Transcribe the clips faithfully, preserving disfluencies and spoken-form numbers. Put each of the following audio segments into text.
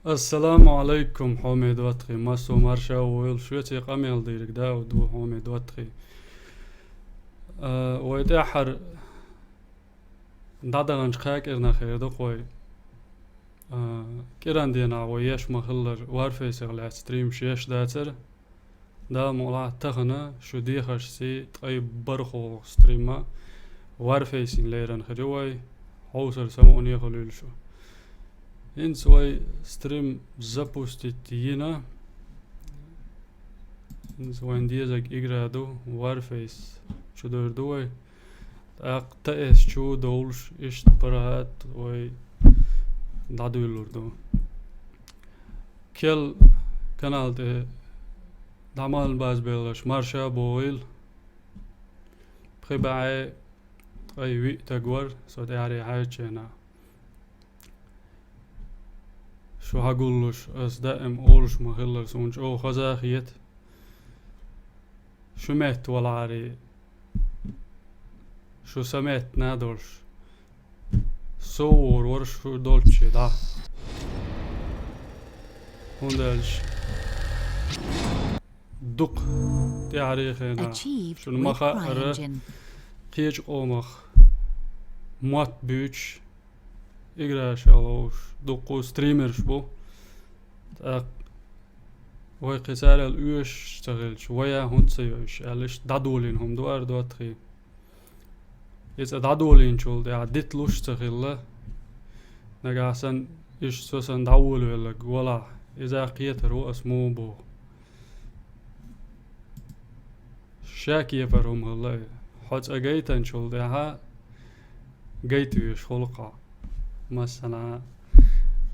Ассаламу Ӏалайкум, хьоме доттагӀий, массо марша войла, шуьца къамел дийриг Дауд ву, хьоме доттагӀий. А, вай тӀаьххьара дӀадаханчу кхаа кӀирнах хир ду-кх вай. А, кӀиран денахь вай еш ма-хиллара, Warface-ах лаьцна стримаш еш дацара. Дала мукъалахь, тахана шу дехарш сий ткъе бархӀ стрима Warface-ийн лерина хир ю вай, хьовсар самукъане хуьлийла шу. ХӀинца вай стрим запустить йина. ХӀинца вайн дезарг игра ду, Warface чудуьйр ду вай. ТӀаккха ТС чу довлуш, иштта паргӀат вай дӀадуьйлур ду. Кел канал тӀе дӀа ма базбелларш марша бохийла. Пхи бӀе ткъе виъ таг вара со тӀаьхьарий хьаьжча хенахь. Шу хьагуллуш, ас даим олуш ма-хиллара, суна чӀогӀа хаза а хета. Шу метта валахьарий, шу сан меттана долуш, со вогӀур вара шу долчче дӀа. ХӀунда аьлча дукха тӀаьхьарий хенахь, шуна ма хаъара, кхечу къомах мотт буьйцуш, играш ловзуш дуккха стримерш бу. ТӀаккха вай кхин царел оьшуш ца хилча, вай а хӀунда ца йо уьш аьлла, иштта дӀадолийна хӀума ду ара доттагӀий. И цӀа дӀадолийначул тӀаьхьа дита луш ца хилла, нагахь санна иштта со санна дӀаволавелларг валахь, иза кхетар ву ас муха боху. Ша кепара хӀума хилла и. Хьо цӀа гайтанчул тӀаьхьа гайта везаш хуьлу-кх хьо. Масала,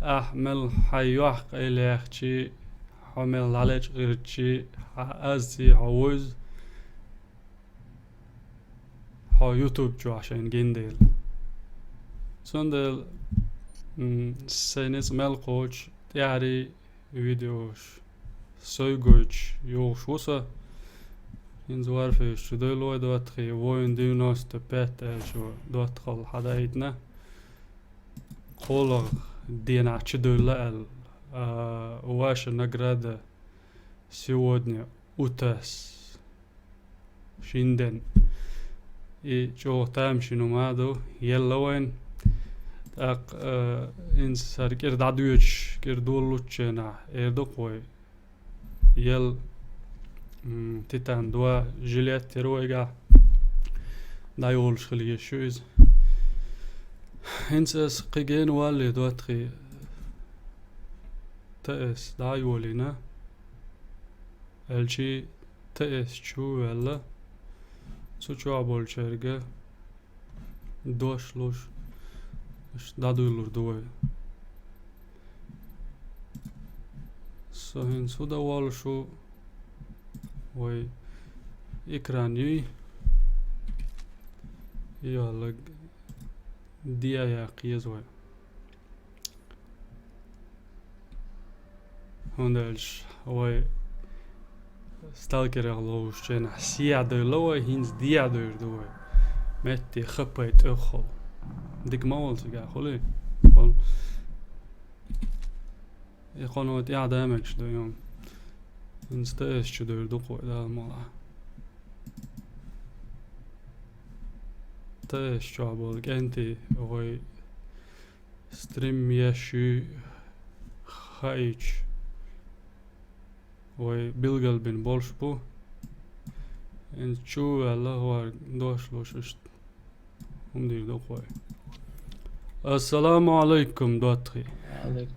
ахь мел хьайн йохк-къайлаьхчий, хьо мел дӀалечкъирчий, хьан аз цӀий хьо вуьйзу, хьо YouTube чохь шайна гина дела. Цундела, м, сайн ницкъ мел кхочу тӀаьхьарий видеош сой гойтуш йогӀуш ву со. ХӀинца Warface чу девлла вай доттагӀий, Воин девяносто пять аьллачо доттагӀалла хьадаийтина. КхоалгӀа денахь чу девлла аьлла, а, ваша награда сегодня у тас. Шина ден. И чӀогӀа тамашийна хӀума ду, елла вайн. ТӀаккха, э, хӀинца хӀара кӀира дӀадоьдуш, кӀира долалучченахь, эр ду-кх вай. Ел, м, Титан два жилет яра вайгахь. ДӀайолуш хила езаш ю иза. ХӀинца аса кхин гена валле доттагӀий, ТС дӀа а йолийна, аьлчи ТС чу а ваьлла, цу чохь болчаьрга дош луш, иштта дӀадуьйлур ду вай. Со хӀинца хӀу дан воллуш ву, вай экран юй, и йоллаг де а яккха еза вай. ХӀунда аьлча вай сталкерах ловзучу хенахь сехьа девлла вай, хӀинца дехьа девр ду вай. Метте хаппай тӀех холу. Дика ма волу цигахь, хуьлий? Волу. И кхуьнан тӀехь да мегаш ду, йо. ХӀинца ТС чу девр ду-кх вай, Дала мукъалахь. ТС чохь болу кӀентий вай стрим еш юй хаийча, вай билгалбина болуш бу. ХӀинца чу а ваьлла, хӀора дош луш, иштта хӀума дийр ду-кх вай. Ассаламу Ӏалайкум, доттагӀий.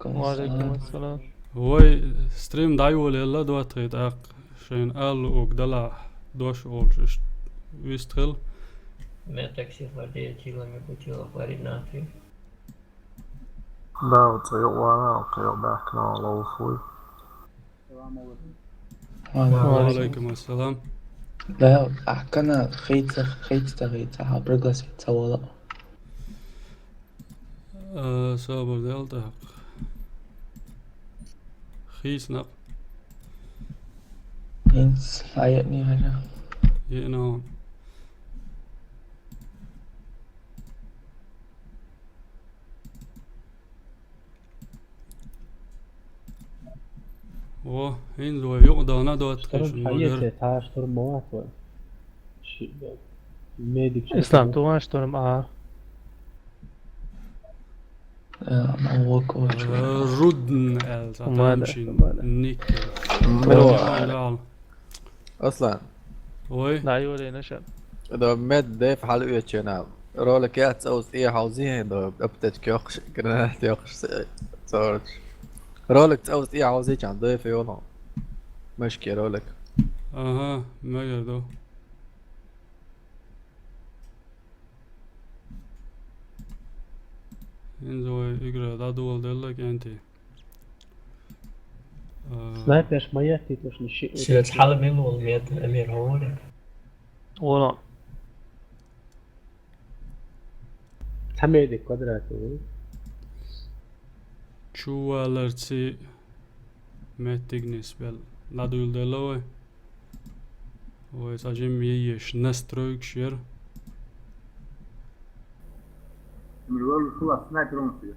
Ва Ӏалайкум ассалам. Вай стрим дӀайолаелла, доттагӀий, тӀаккха шайна ала луург далахь, дош олуш, иштта вистхила. Меня такси владеет силами бутылок варить на три. Да, вот цӀе юкъа ван, кхин юкъа баьхкина ван ловш вуй. Ва Ӏалайкум ассалам. Да, ахь канал хийца, хийца, хийца, хьан пригласить ца волу. Э, собар дел тӀаккха. Хийцина. ХӀинца хьаеъний хьажа? Еъна. О, хӀинца вай юкъа дахана доттагӀий шуна, магар. Хьаэца, цхьа штурм ма вац вай. Ши-, медик ши Ислам, штурм. Ту ван штурм а. Э, ма вок, вок. Э, Рудн аьлла, цхьа Умада, тамашийна умада. Ник. Умада. Дал. Аслан. Ой. Да, Юрий, наша. Да, мед деф хьал уьечена. Ролик яц цӀа уза тӀе хьовзий, да, аптечка йоккхуш, гранат йоккхуш, цорч. Ролик цӀа уза тӀе хьовзий, чан деф йолу. Мешке ролик. Ага, мегар ду. ХӀинца вай игра дӀадоладелла, кӀентий. А. Снайперш ма яттий тушна ши-, Шилац хьала мила волу мед, Амир, хӀора? Вола. Цхьа медик квадрат ву. Чуваларций меттиг нисбелла. ДӀадуьйладелла вай. Вай цхьа жимма еш настройкаш яра. Мир валла шула снайпер вон сига.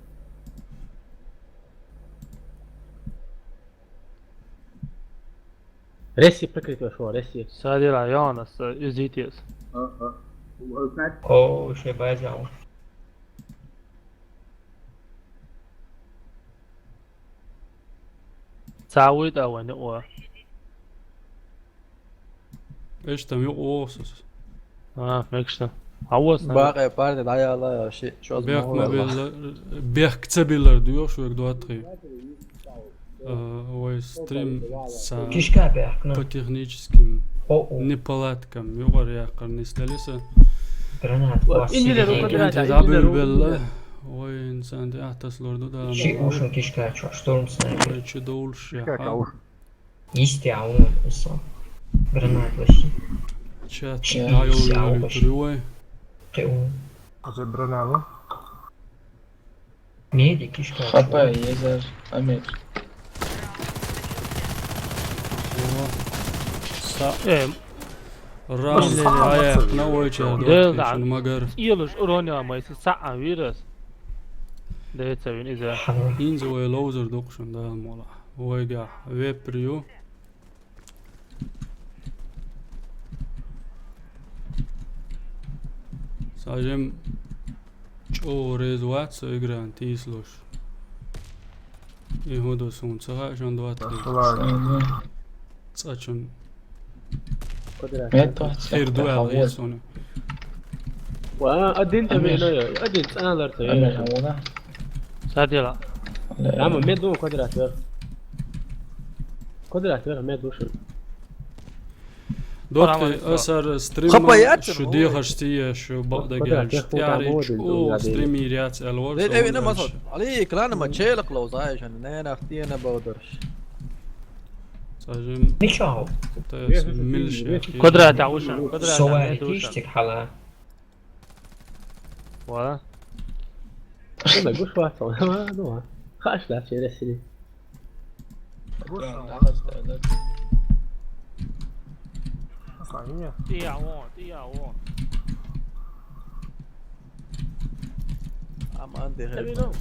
Ресси прикрыть вашу, Ресси. Садира, Йонас, изитес. А, а. Валла снайпер. О, шей база. Ца вуй тӀа вайна о. Эш там юкъа вогӀу сас. А, мекшна. Хьавоса. Бакъе парни дӀаяла ши, шозза бехк ма могӀа белла, бехк ца биллар дуьйху шуьга доттагӀий. А, вай стрим ца Кишка бехк, ну. По техническим О, о. Неполадкам юкъара яккхар нисделла са. Гранат, Ва, вас, инженер, сири. Квадрат, КӀентий инженер, дӀабуьйлабелла. Вай инсан де ахтас лор ду да. Ши ушун кишка чу, штурм снайпер. Вай чу довлуш я. Кишка уш. Йисте а вон, Ислам. Гранат лаши. Чат Ши дӀайолуьйтур ю вай. Кхи вон. Азе бранало. Меди кишка. Хапа, езар, Амир. О, са-, э, раунд Ислам, аяхна вай чар Дел доттагӀий да. Шуна магар. Иелуш уроня майси саъа вирус. Деца вин иза. ХӀинца вай ловзар дукха шуна, Дала мукъ лахь. Вайгахь вепр ю. Сажем чӀогӀа реза вац со игран тийсалуш. И хӀун ду суна ца хаьа шуна доттагӀий. Ага. Цкъачун. Мет вац хир ду аьлла хьан ес суна. Ва, один тӀе Амир. Вена йо, один цӀаналар тӀе Амир, вена. Хьан вона? Садила. Ама мед ду квадрат вер. Квадрат вер мед ду шуна. ДоттагӀий, Парамарис асар стримма Хапа яц шу мо. Дехаш тие шу бакъдагелча. Квадрат вер хӀун тӀаьхьарчу там о, о, дин стримир яц аьлла вар. Дед со эвина ван масо. Али экрана ма челак ловза айшан, ненах тиена бовдарш. Сажим. Мичау. Тас милш. Квадрат а уша, квадрат а Совари мед уша. Киштик хьала. Ва? Ина гуш вацал. Ва, ну, ва. Хаш да через сили. Гуш вацал. Тия вон, тия вон. Ам анде Let me know.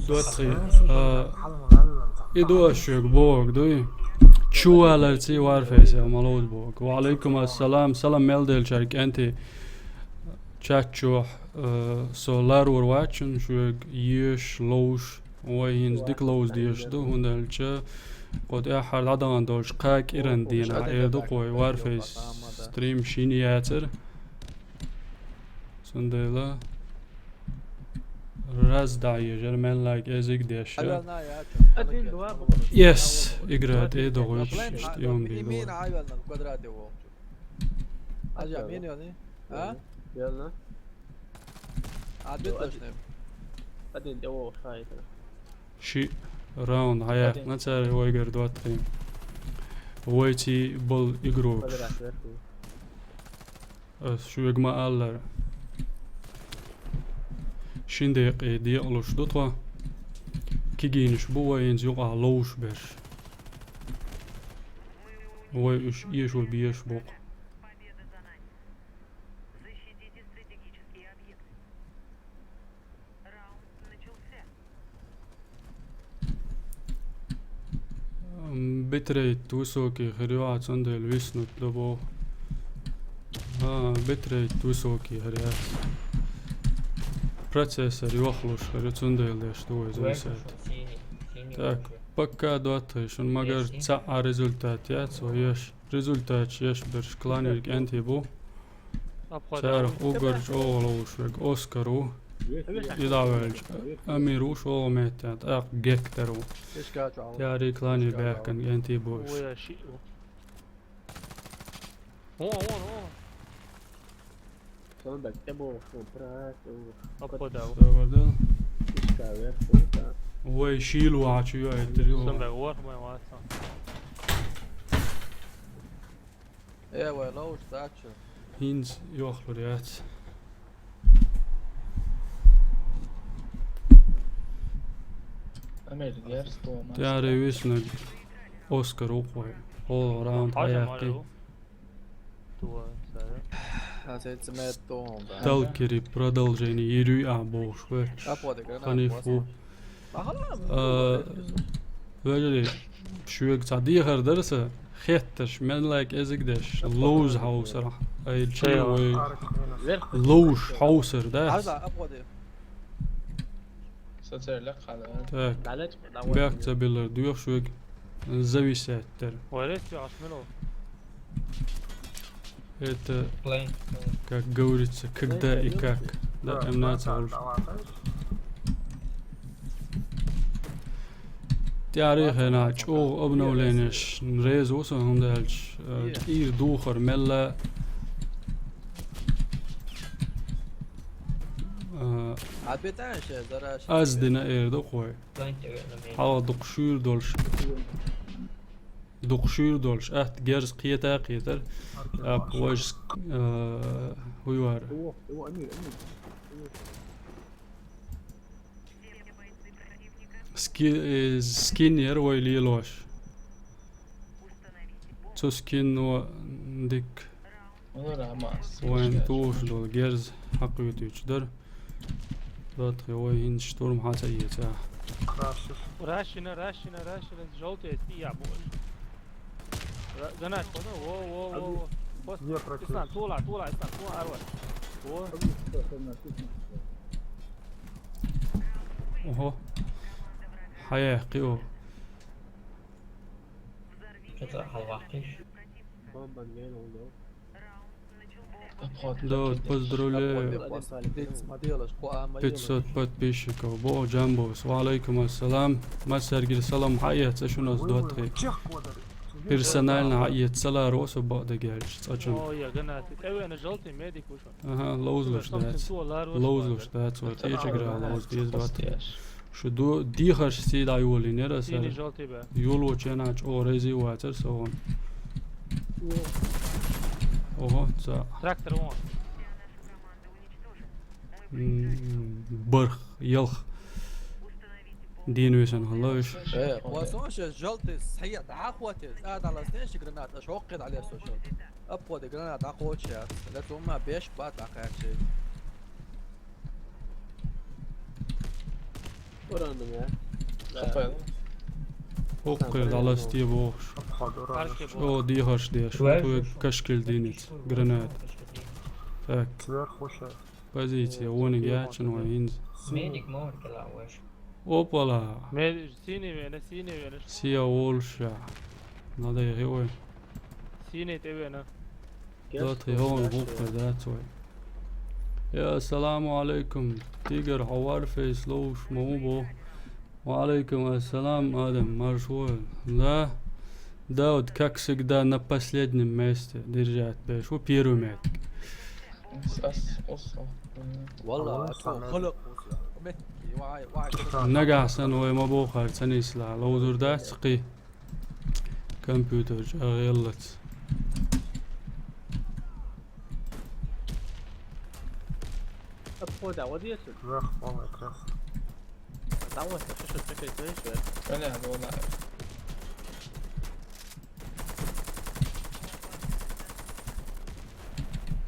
Дуьтхи, а, и ду аш шуьга бохург дуй? Чуваларций Warface ма ловза бохург. Ва алейкум ассалам, салам мел делчаьрга кӀентий. Чат чохь, а, со ларур вац шуна шуьга еш, ловш. Вай хӀинца дика ловза дезаш ду, хӀунда аьлча кху тӀаьххьара дӀадахана долчу кхаа кӀиран дийнахь эр ду кху вай Warface стрим шина яцара. Цундела раз дӀа ежар мелла кӀезиг деш. Yes, игра тӀе догӀуьйтуш иштта юм бийр ду. Ажа, мен йони? А? Ялна. А, бит лашнем. Один, его шайта. Ши раунд хьаяьккхина цара вайгара доттагӀий. Вайций болу игрокаш. Квадрат вер ду. Ас шуьга ма-аллара. Шин декъе декъалуш ду тхо. Кигийнаш бу вай хӀинца юкъахь ловш берш. Вай уьш эшо беш бу-кх. Защитите стратегические объекты. Раунд начался. Битрейт высокий хир ю, цундела виснут ду боху. А, битрейт высокий хир яц. Процессор йохлуш хир ю, цундела деш ду вай иза висет. Так, пока, доттагӀий, шун магар цхьа а результат яц вай еш. Результат еш берш кланерг энти бу. Царах угар чӀогӀа ловш вег Оскар ву. И дӀаваьлча Амир ву шолгӀа метта, тӀаккха Гектор ву. Тяри клани баьхкан генти бу уьш. Вон, вон, вон. Сон бек те бу, сон прат, сон. Аппа дав. Собар дал. Вай шийла вахьачу ю айтар ю. Сон бек ворхӀ май вацан. Э, вай ловш дац шу. ХӀинца йохлур яц. Амир герз тома. Тяри виснаг Оскар ву кхой. ХӀола раунд хьаяккхи. Хаза ца мет тома. Сталкери продолжение йир ю а бохуш ваьча. Апода гранат Ханиф ву. А, вежарий, шуьга цхьа дехар дара сан, хеттарш, мел лайк эзиг деш, ловза хьовсар, ай, чи вай ловш хьовсар, да? Так, бехк ца биллар, доьху шуьга зависеттер. Это, как говорится, когда и как. Да, эмнаций гӀулш. ТӀаьхьарий хенахь чӀогӀа обновленеш реза ву со, хӀунда аьлча, э, тӀера духар мелла, э, аз дина эр ду кхой. Хьалха дукха шуьйра долуш. Дукха шуьйра долуш, атта герз кхета а кхетар. ТӀаккха вайша, э, хӀуй вара. Ски-, э, скин яра вай лелош. Цу скинно дика. Вайн тухуш долу герз хьакхуьйтуьйтуш дара. Латхи вай хӀинца штурм хьан ца эца. Рашина, рашина, рашина, жовтая спия бу. Ра-, гранат, во, во, во, во. Ислам, тула, тула, Ислам, тула, арва. Во. Ого. Хьаяккхи о. Бомба не надо. Давид, поздравляю. Пятьсот подписчиков. Бо, Джамбос. Ва алейкум ассалам. Массаьргара салам. Хьаэца шуна ас доттагӀий. Персонально хьаэца саларо со бакъдерг аьлча. Цкъачунна. Ага, ловзалуш дац. Ловзалуш дац, вай кхечигара ловза деза доттагӀий. Шу ду-, дехарш сий дӀайолийнера аса. Йолочу хенахь чӀогӀа реза вацара со вон. Ого, ца. Трактор вон. М, барх, ялх. Дийна висан хилла уьш. Э, кхо сон шен жалтий схьаэца дӀахьахӀоттийна, цӀа дӀалаьцна ши гранат, аша хӀокхе дӀалаьцна шо. Апподе гранат дӀакхочуш яц. Ле цунна беш бац дӀакхаьчча. Хапай. ХӀокхе дӀалаьцна бохуш. О, дехарш деш. Вай кашкил дийниц. Гранат. Так. Позиция. Вониг яцча вайн хӀинца. Опала. Синий вена, синий вена. Сия волуш ша. Надо я хиой. Синий тӀе вена. Дот хион гӀуллакх дац вай. Я, ассаламу алейкум. Тигр, хьо Warface ловш ма ву бо. Ва алейкум ассалам, Адам, марш вой. Да? Да, вот как всегда на последнем месте держать. Беш, ву первый метр. Ас, ас, ас. Валла, ас, халакъ. Нагахь санна вай ма бохар, ца нисла, ловзур дац кхи. Компьютер чӀагӀъеллац. Отхода, вот есть? Вах, полный крас. Там вот, что, что, что, что, что? Понятно, ладно.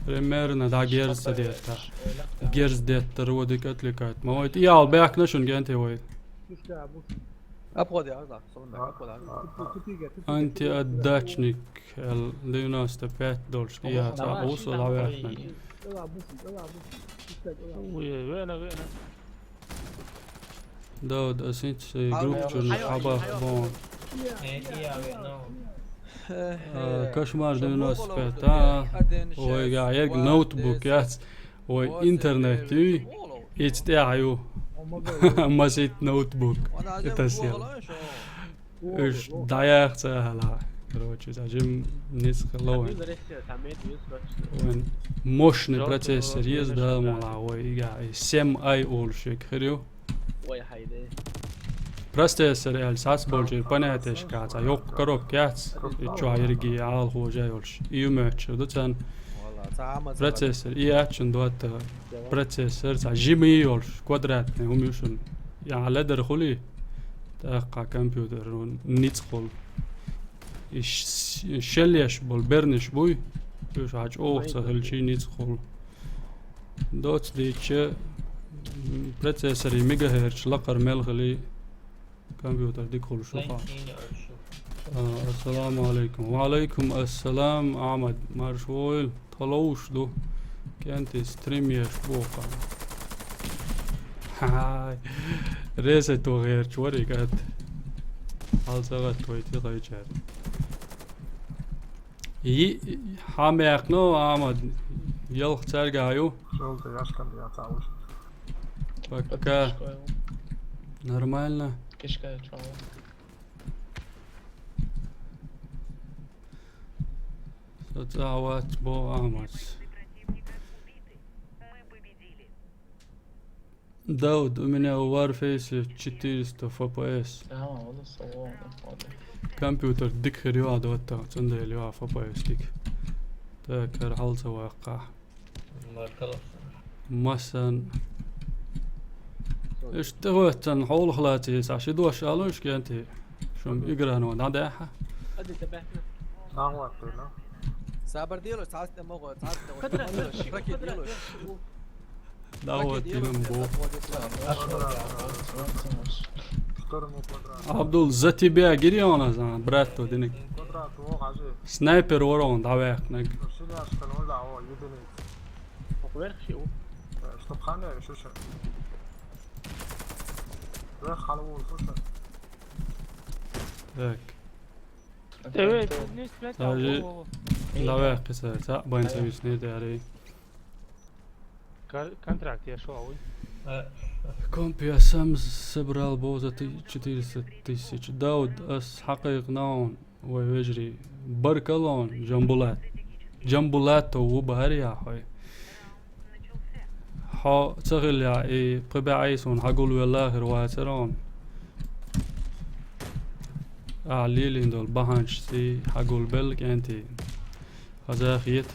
Примерно, да, герз ца детта. Герз детта, родик отвлекать. Ма вай, я, ал бяхна шун генте вай. Обходи, а, да, солун, обходи, а. Антиотдачник, Л девяносто пять долларов. Я, а, усул авяхнан. Вена, вена. Дауд, асинц групп чуна хаба бон. Кошмар девяносто пять, а? Ой, га, ерг ноутбук яц. Ой, интернет, ю? Ицтя ю. Масит ноутбук. Это сел. Уж даяхца хала. Короче, зажим низ хала. Вен мощный процессор есть, да, мала, ой, ига, семь ай олшик хрю. Ой, хайде. Процессор ял сас болчир, понятешка, ца, ёк коробка яц, и чё, ерги, ал хожа ёлш. И умеч, да, цан. Процессор, и ачун дуата процессор, ца, жими ёлш, квадратный, умюшун. Я ледер хули, такка компьютер, ниц хол. И шелеш бол, берниш буй, уж ач ох, ца, хилчи ниц хол. Доц дича, м, процессори мегагерц лакъар мел хили компьютер дикхул шуха. А, ассаламу алейкум. Ва алейкум ассалам, Ахмад. Марш войл. Талауш ду. Кенти стрим еш боха. Хай. Реза то герч варик ат. Алзагат твой ти гайчар. И, хам яхно, Ахмад, ялх царга ю. Жолта яшкан я цауш. Пока. Нормально. Кишка я чё? Соцават бо, Ахмад. Дауд, у меня в Warface четыреста F P S. Компьютер дик херю адватта, цунда элю F P S дик. Так, хер халца вакка. Масан. Ишта ваттан хол хлати, са ши дош алуш кенти. Шум игра но, да, да. Сабар дело, сас те могу, сас те могу. Ракет дело. Да, вот, именно бо. Абдул, за тебя, Гириона, за, брат, то, динек. Снайпер ворон, давай, нек. Так. Давай, не спать, а, давай, киса, та, байн, сервис, не, дари. Кон-, контракт я шёл, а вы? Э. Комп я сам собрал, был за ты-, четыреста тысяч. Дауд, ас хакык наун, вай вежри. Баркалон, Джамбулат. Джамбулат, то у Бахари я, хой. Хо, цагил я, и пхыбя айсун, хагул велла, хир вай церон. А, лилин дол, баханч, си, хагул бел, кенти. Хазах ет,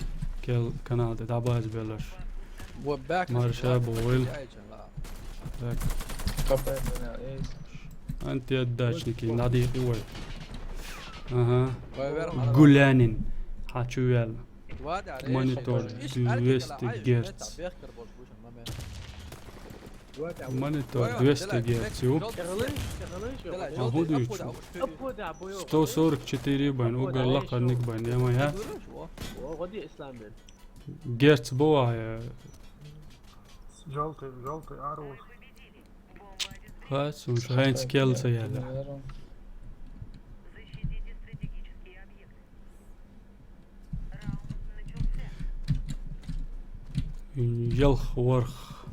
кел канал де дабаз белаш. Марша буил. Так. Антиотдачники, надо их. Ага. Гулянин. Хочу вел. Монитор двести герц. Монитор двести герц, ю. А худу ю чу? Сто сорок четыре байн, угар лакарник байн, я моя. Герц бывая. Желтый, желтый, арус. Хас, уж хэнц келца яла. Ялх ворх.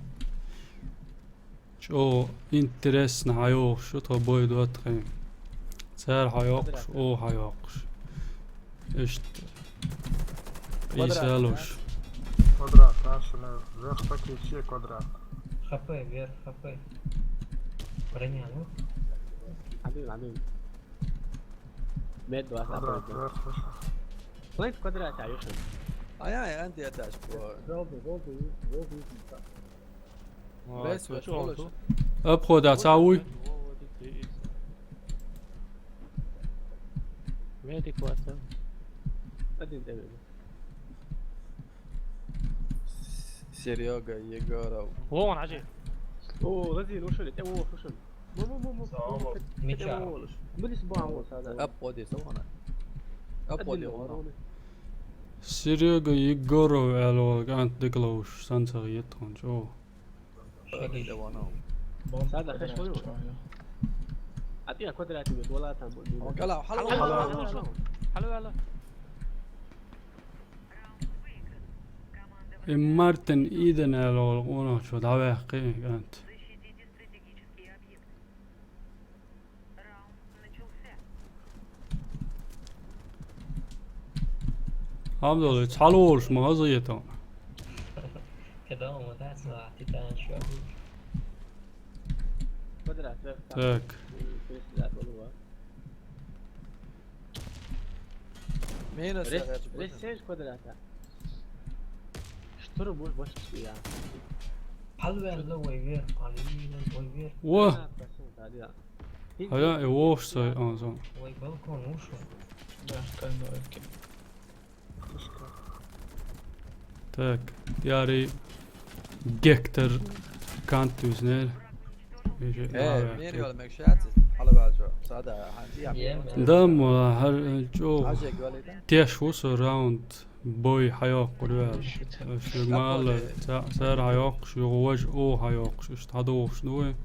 Чё интересно, хьаёхуш, тхо бой доттагӀий. Цар хьаёкхуш, о хьаёкхуш. Иштта. Квадрат, Ӏийсалуш. Квадрат, а, шуна вверх пакет, квадрат. Х П, вверх, Х П. Броня, ну? Один, один. Мед два, квадрат, вверх, слышно. Плейт квадрат, а, Юшин. Ай-яй, антиотдача. Желтый, желтый, желтый. Обхода цауй. Медик вата. Серега Егоров. Вон, Аджи. О, лазил, ушел, э, о, ушел. Мича? Милис бан вол сада? Апподи савана. Апподи вона. Серега Егоров аьлла волу кӀант дика ловш санна ца хета тхуна чӀогӀа. Сада хеш вой? А ти квадрат вет вала там. Хьала, хьала, хьала, хьала. Хьала, хьала. И Мартин Иден аьлла волу къонахчо дӀаваьккхи кӀант. Хьамдалла, цхьалла волуш ма хазахета. Квадрат вет. Так. Председатель вала. Минус Рес-, яхар чу ресерч квадрата. Штурм уж больше всего. Хьалваьлла вай вер, хьалваьлла вай вер. Во! А, да, да. Хьая, и вовш сай, а, зон. Вай балкон ушел. Да, стальной. Так, яри Гектор кӀант виснера. Э, мер йола мегаш яц, хьала ваьлча. Сада, хьан, я, мер. Да, ма, хьар, э, чӀо. Хьажег валита? Теш ву со раунд бой хьайоккхур ваьлла. Шуьга ма алла, ца-, цара хьайоккхуш, юха важа о хьайоккхуш, иштта хьадохуш ду вай.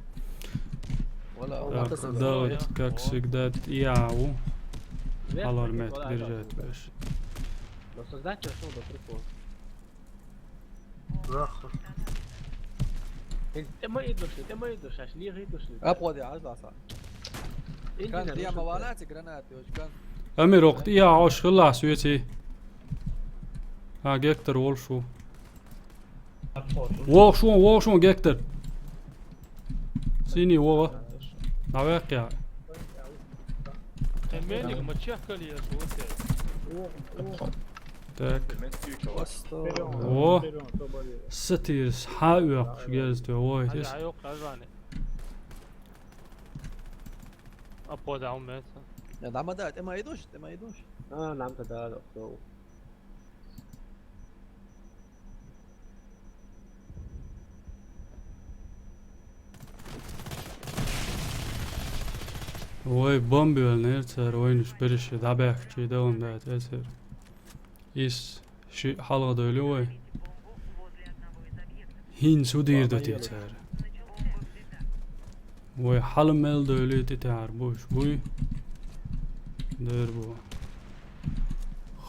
Вала, так, вала, да, вот, как всегда, я ву. Хьалар мет держать беш. Но создать что до прикол. Раху. Э, тӀе ма идуш, тӀе ма идуш, аш лихи идуш. Аподи, аз ласа. Кан диама валати гранати, уж кан. Амир, окъ, я, ош хилла суьци. А, Гектор волуш ву. ВогӀуш ву, вогӀуш ву, Гектор. Синий вогӀа. ДӀаваьккхи. Тхайн меллиг ма чехкале еза ву те. Так. О, сатирс, хьа оьккхуш геза те, вой, тис. Хьа йоккхуш, хьа йоккхуш. Апода, а у меня. Я, да, ма да, тӀе ма идуш, тӀе ма идуш. А, нам-то да, да, да. Вай бомба йоьллинера цара, вайнаш берриге дӀабаьхкачий дан дац эцар. Ис ши хьалха девлла вай. ХӀинца хӀун дийр ду те цара? Вай хьала мел девлла тӀе тӀехьара бу уьш, буй? Дер бу.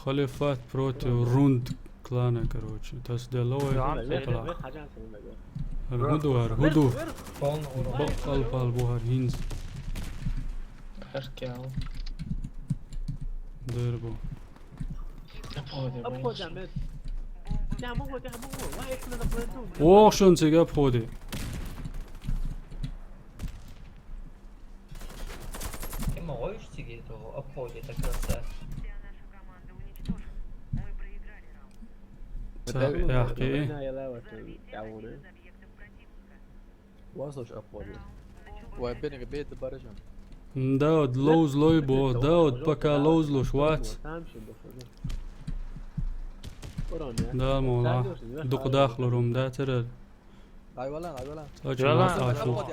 Халифат против Рунд клана, короче. Тасаделла вай. Хьала. ХӀара хӀун ду, хӀара хӀун ду? Баккъал пал бу хӀара хӀинца. Дер бу. Ох, шун цига обходи. Ма гӀойш цига ту обходи, так краса. Ца, яхкъи. Вазлуш апподи. Вай бениг бед баражан. Да, вот лоуз лой бо, да, вот пока лоуз луш вац. Да, мола. Дукха дахлур ум да, церер. Ай валан, ай валан. Ачу Валан. Мас ачу.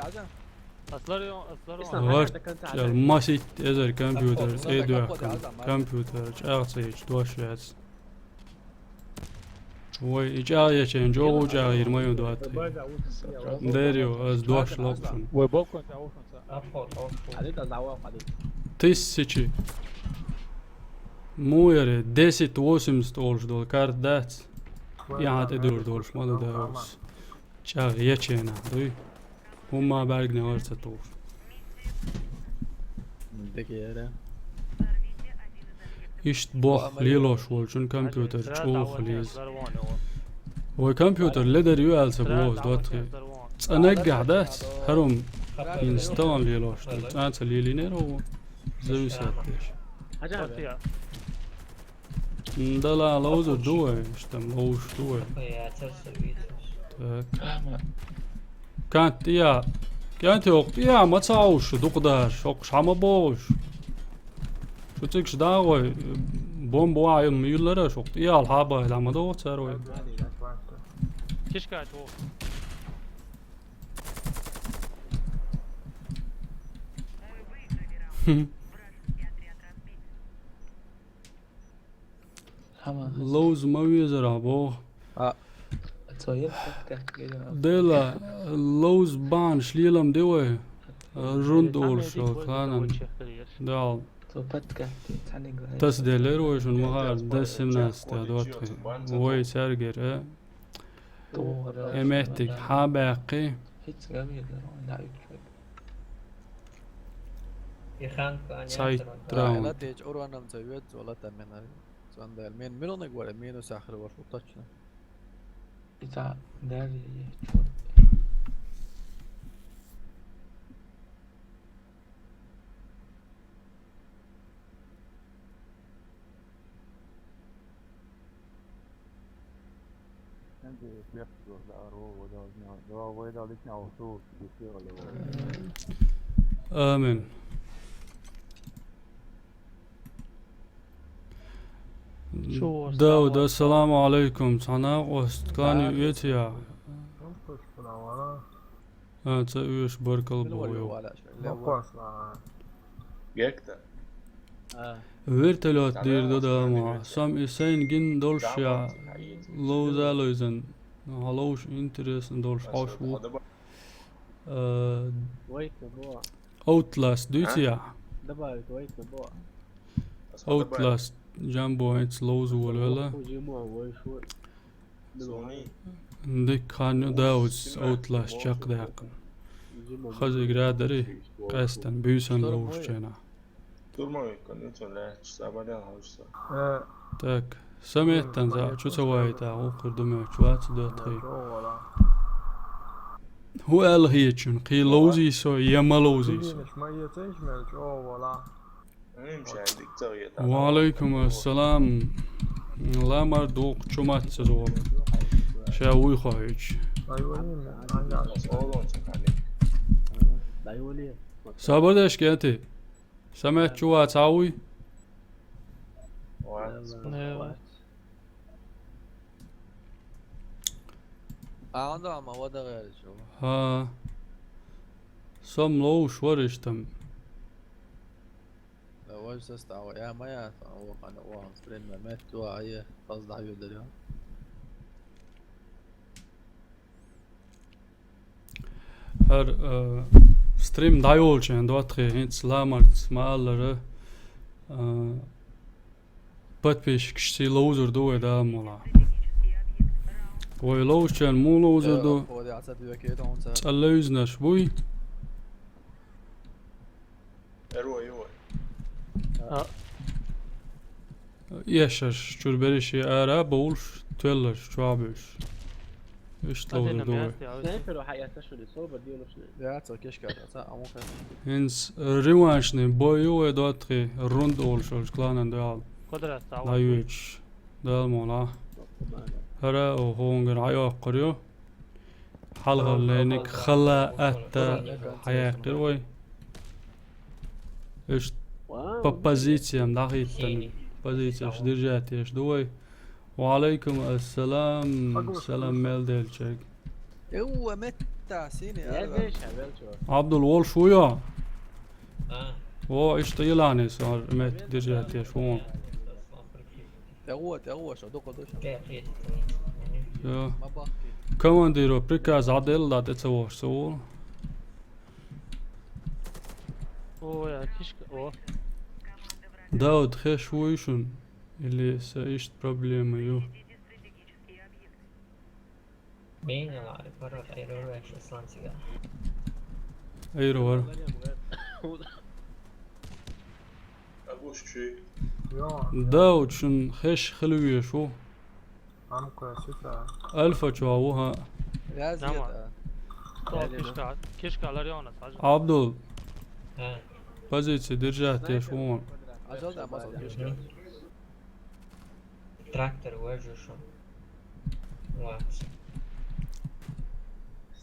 Аслар ё, аслар ё. Варчал масит эзер компьютер, эдуяк компьютер, чӀагӀ ца ечу дош яц. Вай, и чӀагӀ ечен, чӀогӀа чӀагӀ йир ма ю доатта. Дер ю, аз дош локхун. Вай боккон тӀаухун ца. Тысячи. Му яре, десять восемьдесят олуш долу карта дац. Я хьан тӀе дур долуш ма ду даус. ЧӀагӀ еченахь дуй. ХӀумма бӀаьргане вара ца тухуш. Декера. Иштта бох лелош волчун компьютер чӀогӀа леза. Вай компьютер ледар ю аьлла ца боху доттагӀий. Цкъа наггахь дац, хӀара хӀума хӀинца стагана лелош ду. ЦӀа ца лелийнера ву. Зависит деш. М, дала ловзур ду вай, иштта ловзуш ду вай. Так. Кан тӀе я. Кан тӀе окъу тӀе я, ма ца хьовуш шу дукха дара, шоккхуш хьан ма бохуш. Шу цигаш дагӀой, бомба ваьа ма юллара, шокъ тӀе ял хьабахь, ма догӀу цара вай. Кишка чу. Ловза ма везара боху. А, цо ел подкаст гелина. Дела, ловза бахьанаш лелам де вай. Рунда олуш йолу кланан. Дала. Цо подкаст цхьаьниг вай. Тасаделира вай шуна ма хаара, до семнадцать, до двадцать. Вай цаьргара. Э, меттиг хьан баьккхи? ХӀинца гамир дара, вайн дӀа уьттуш вай. Цхьайтта раунд. Латечу уроном ца веза, цо лата менари. Цундела мен милониг вара, минус ахир вара, шу точно. Ица дарья есть, чё? Амин. Дауд, ассаламу алейкум. Цхьана къост клани ветия. А, ца уьш баркал бу. Гекта. Вертолёт дийр ду, да, ма. Сом и сайн гин долуш я ловза лойзан. Хьаловш интересно долуш хьош ву. Э, Outlast дуьйцу я? Outlast, Джамбо, хӀинца ловза волавелла. Дика хан ю Дауд Outlast чекхдаьккхина. Хаза игра дари, къаьстина, буьйсанна ловзучу хенахь. Так, саметтан за чу ца вайта, вукхур ду моьттуш вац, доьттхий. ХӀун аьлла хетачун, кхий ловзий со, я ма ловзий со? Ва алейкум ассалам. Ламар дукха чу мацца зугӀу. Ша вуй хоуьйтуш. Сабар деш кети. Самет чу вац хьан вуй? Анда ма вада гӀерачу. ХӀа. Сом ловш вара иштам. Да, вай состава, я моя, там, о, хана, о, стрим, мет, о, а е, пас да, ю, дарю. ХӀара, э, стрим дӀайолчу хенахь, доьттхий, хӀинца ламарца ма-аллара, э, подписчикашций ловзур ду вай, Дала мукъ лахь. Вай ловзучарна муха ловзур ду? Цкъа левзинарш буй? Эшарш чуьра берриш ара а бовлуш, тоьлларш чохь а буьйш. Иштта ловзур ду вай. ХӀинца реваншный бой ю вай, доьттхий, рунд олуш йолчу кланан дуьхьал. ДӀайоьдуш. Дала мукъ лахь. ХӀара а хӀунгара хьайоккхур ю. Хьалхаллайниг хала атта хьаяьккхира вай. Иштта по позициям дӀахӀиттина. Позицияш держать еш ду вай. Ва алейкум ассалам. Салам мел делчерг. Эвва, метта, сине, ара. Абдул, волуш ву йо? Во, иштта йиланис, ар метта держать еш ву. ТӀе гӀо, тӀе гӀо, шо дукха ду шо. Йо. Ма бахки. Командиро приказ Ӏаделла, да, тӀе ца вохуш ца волу. О, я, кишка, о. Дауд, хеш вуй шун? Или са иштта проблема ю? Бейнала, парот, айрора, шо сланцига. Айрора. Дауд, шун хеш хила везаш ву? Альфа чохь ву, хӀа. Абдул. Позиция держать еш ву. Трактор вожу шо. Вац.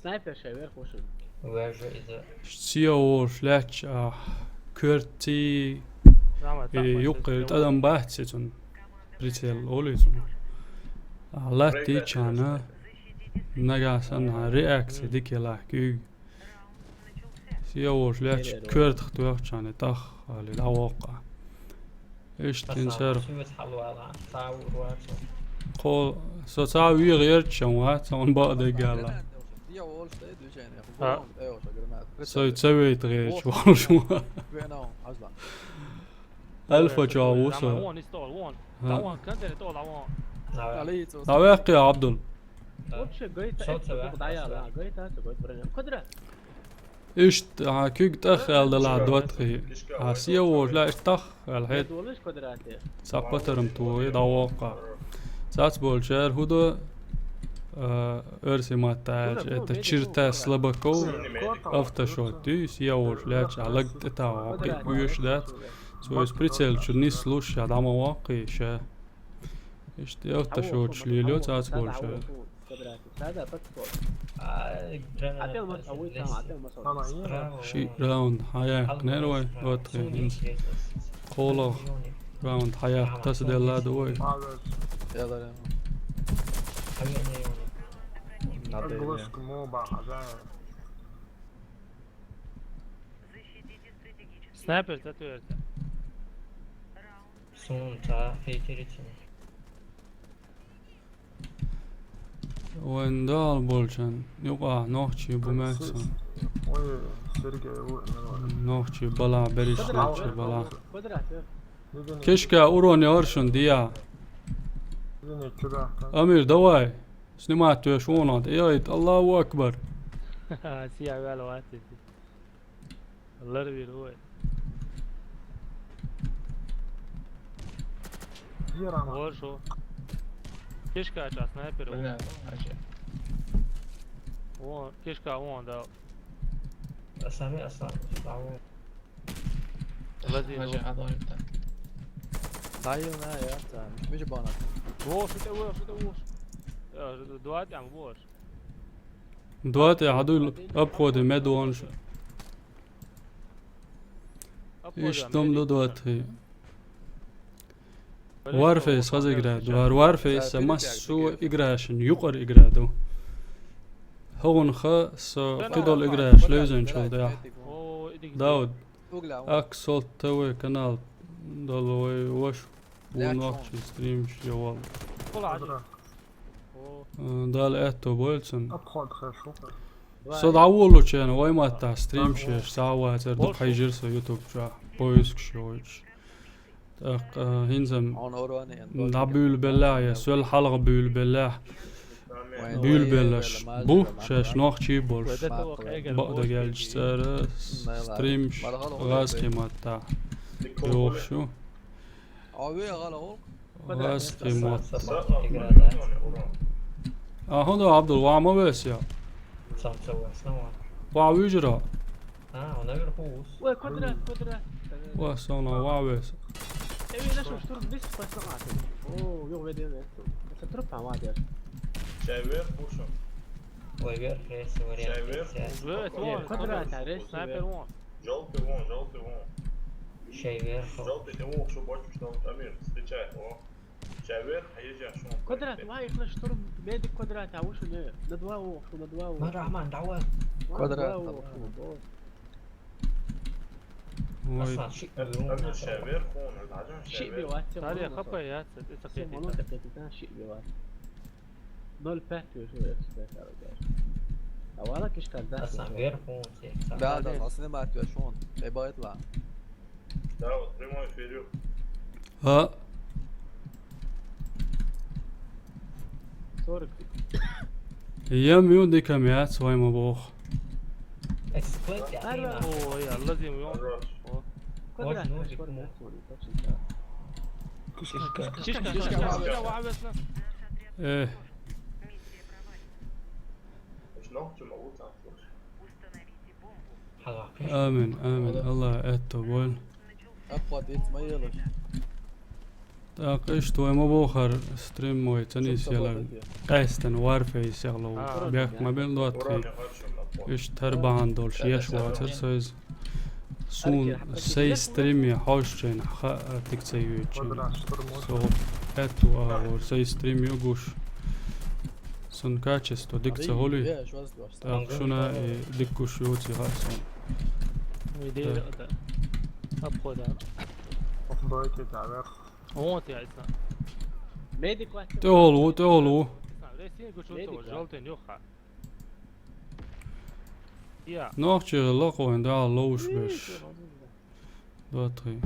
Снайпер шай вверх вошел. Вожу иза. Сиа волуш лаьтташ, а, коьртий, и юккъе тӀадам бац и цунна. Прицел олу и цунна. А, латтийчхьана, нагахь санна реакция дика елахь куьйга. Сиа волуш лаьтташ коьртах тоьхча, тӀаккха али дӀавоккха. Иштта хӀинца цара. Шуьца хьалавала, цхьа а вур вацо. Кхо, со цхьа а вегӀа ярча вац, хьуна бакъдерг аьлла. Сой ца вейта гӀерташ волуш ву. Альфа чохь ву со. Вон, вон, вон. ХӀа. Вон, контейнер тӀе вон. ДӀаваьккхи, Абдул. Вообще гайта, гайта, гайта, гайта, броня. Квадрат. Иштта, хьан куьг тӀах аьлла делахь, ДоттагӀий. Хьан сиа волуш лаьа иштта тӀах аьлла хьета. Цхьа патарам тохий, дӀавоккха. Цац болчара хӀун до, а, оьрсийн матта аьлча, это черта слабаков, автошот дуй, сиа волуш лаьтташ, а лаг тӀе тахьа воккхий, оьшуш дац. Цо иза прицел чу нислуш, ша дӀа ма воккхий, ша. Иштта автошоташ лелайо цац болчара. Ши раунд хьаяьккхинера вай, ДоттагӀий, хӀинца. КхоалгӀа раунд хьаяккха тасаделла ду вай. Снайпер ца туьйрта. Суна ца хетира цунах. Вайн дагӀал болчарна юкъахь нохчий бу меца. Ой, Сергей, ой, нормально. Нохчий балахь, берриш лечча балахь. Квадрат, э. Кешка урон яр шун дия. Извини, чё, да? Амир, давай. Снимать веш вон ат. Яйт, Аллаху Акбар. Сия вяла ватти. Ларвир вай. Вон шу. Кешка ча снайпер. Бля, вон, ача. Вон, кешка вон, да. Асами, асами, асами. Лази, ача, ну. Хадой та. Дайна, я, та. Миш бана. Вон, шу те, вон, шу те, вон. Э, два там, вон. Два те, хьадуй, обходим, медуонаш. Иштта дом ду ДоттагӀий. Warface хаза игра ду. Warface-а массо а играшна юкъара игра ду. ХӀогӀунха со кхидолу играш левзанчул тӀехь. Дауд, Аксолт ТВ канал долу вай ваша. Вон нохчий стримаш йовал. Э, Дала аьтто бойла цунна. Со дӀаволучу хенахь вай маттахь стримаш еш схьа а вацара, дукха хьийжира со YouTube чохь, поискаш йойтуш. ТӀаккха, э, хӀинца-м дӀабуьйлабеллехь я соьл хьалха буьйлабеллехь, буьйлабелларш бу, шаьш нохчий болуш. Бакъдерг аьлча, цара стримаш гӀазкхийн маттахь йохуш ю. ГӀазкхийн мотт. А хӀун ду, Абдул, ван ма веса я? Ван вуьжира? А, он наверху. Ой, квадрат, квадрат. Ва, со ван веса. Эви, нашел штурм здесь, пошла. О, ё, ведь, ведь. Это труп, а, молодец. Чай вверх, пушим. Ой, вверх, есть вариант. Чай вверх, есть. Квадрат, а, рейс. Снайпер вон. Желтый вон, желтый вон. Чай вверх. Желтый, ты вон, что больше, что Амир, встречай, о. Чай вверх, а есть же, что он. Квадрат, вай, их на штурм, медик квадрат, а уж не, на два о, что на два о. Ман Рахман, давай. Квадрат. Ой. Аслан, шиъ бе вон. Амир, чай вверх, вон, а, да, чай вверх. Таре хапа яц, это. Шиъ бе вац. Ноль пять уже, я тебе говорю. А вала кишка, да. Аслан, вверх, вон, те. Да, да, да, снимать, я шон. Эбайт ла. Да, вот прямой эфир. А? Сорок. Ям ю дика мят свой ма бох. Ой, Алла дим ю. Хорош. О. Квадрат, квадрат, квадрат, точно, да. Кишка, кишка, кишка, кишка, кишка, кишка, ваъ весна. Э. Амин, амин. Алла аьтто бойла. ТӀаккха иштта вай ма бохара стрим вай ца нисъяла. Къаьстина Warface яхло. Бехк ма бен лоттахь. Иштта хӀара бахьана долуш еш вацара со иза. Суна сайн стрим я хьожучу хенахь хаа дика ца йоьдучу. Со аьтту агӀор сайн стрим ю гуш. Сан качество дика ца хуьлий. ТӀаккха шуна и дика гуш ю ца хаьа суна. Видели это. Обхода. Охбойте, да, вверх. Вот я, это. Медик вач. Тэ олу, тэ олу. Ресин гучу. Медик, да. Желтый нюха. Я. Нохчи лохо, да, лоуш беш. Два, три.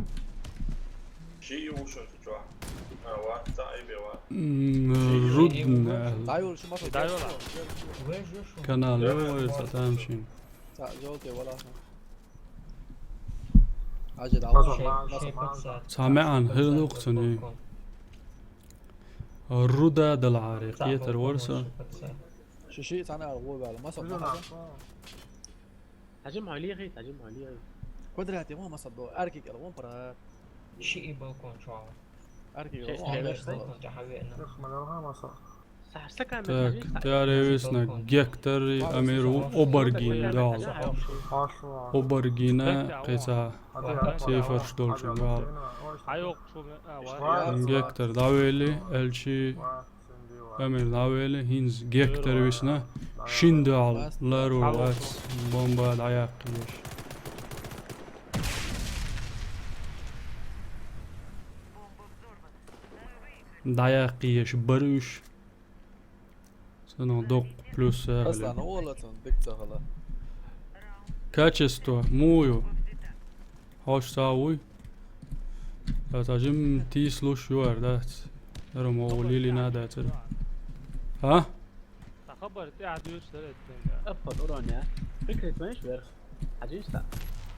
Ши юшо чуа. А, ва, ца и бе ва. М, Рудна. Даёл, шума. Даёл. Канал, ой, ца тамшин. Ца, желтый вала. Ажи, да, Маса, шей, маса, шей маса. Паца. Ца меан, хир лук цуни. Руда дал ари, Ца, Петр бо, Ворса. Ши, ши, ца меан, гу бала, маса, Руда маса. Нахо. Тажим халиги, тажим халиги. Квадрат, я, маса, до, арки, кела, вон пара. Ши и балкон чуа. Арки, ши, вон, ши, арки, балкон, да, хавена. Ши, хмалалга маса. Так, тяре висна Гектор и Амир у Оборгин, да. Оборгина, кеца, цифр, что ли, да. Гектор, да, вели, Эльчи, Амир, да, вели, хинз Гектор висна, шиндал, лару, ац, бомба, да, якиш. Да, якиш, баруш. Сано док плюс, э, Аслан, блин. Ола цун, дик цагала. Качество, мую. Хош сауй. Да, тажим тис луш юар, да. Эро мо улили надо, цер. А? Та хабар, тэ адюш, да, это. Апа, урон, я. Прикрыть, понимаешь, вверх. Один ста.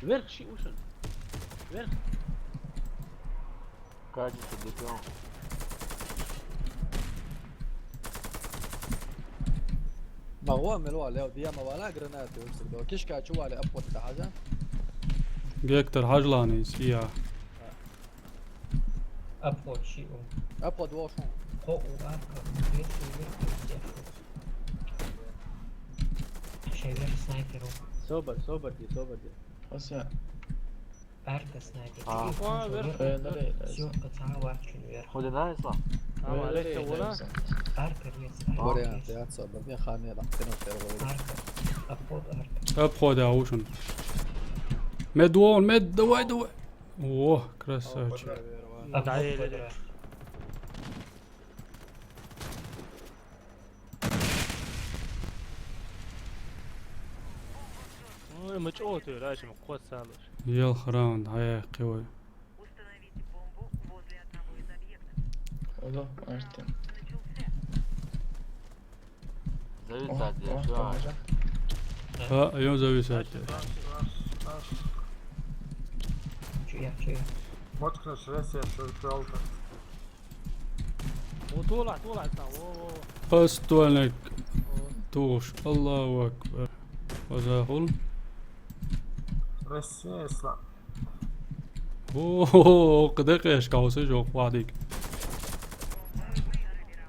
Вверх, ши ушен. Вверх. Качество дикё. Магуа мелуа лео, диа мавала гранаты, уж тогда. Кишка чували, апот да хажа. Гектор хажланы, сия. Апот ши у. Апот вошун. Хо у арка, вверх, вверх, вверх. Шевер снайперу. Собер, собер ди, собер ди. Ося. Арка снайпер. А. Чё, вверх? Э, да, да, да. Всё, пацаны, вверх. Ходи на, Ислам. А, э, валет, да, да, вала. Да, да. Арка, нет, арка. Вариант, я отца, да, мне хами, да, ты на первого. Арка. Обход, арка. Обход, а, ушен. Мед вон, мед, давай, давай. О, красавчик. Обход, арка. Да, еле, еле. Ой, мы чё ты, раньше мы кот салыш. Ел храунд, хаяхи вай. Установите бомбу возле одного из объектов. Алло, Артем. Зависать, о, я о, чё? Там уже. А, ё зависать. Чё я, чё я? Вот кто срез, я шо-, шо-, шо-. О, тула, тула, та, о, о. Астуанек. О. Туш. Аллаху акбар. Вазахул. Россия, Ислам. О, къды къеш каусы жок вадик.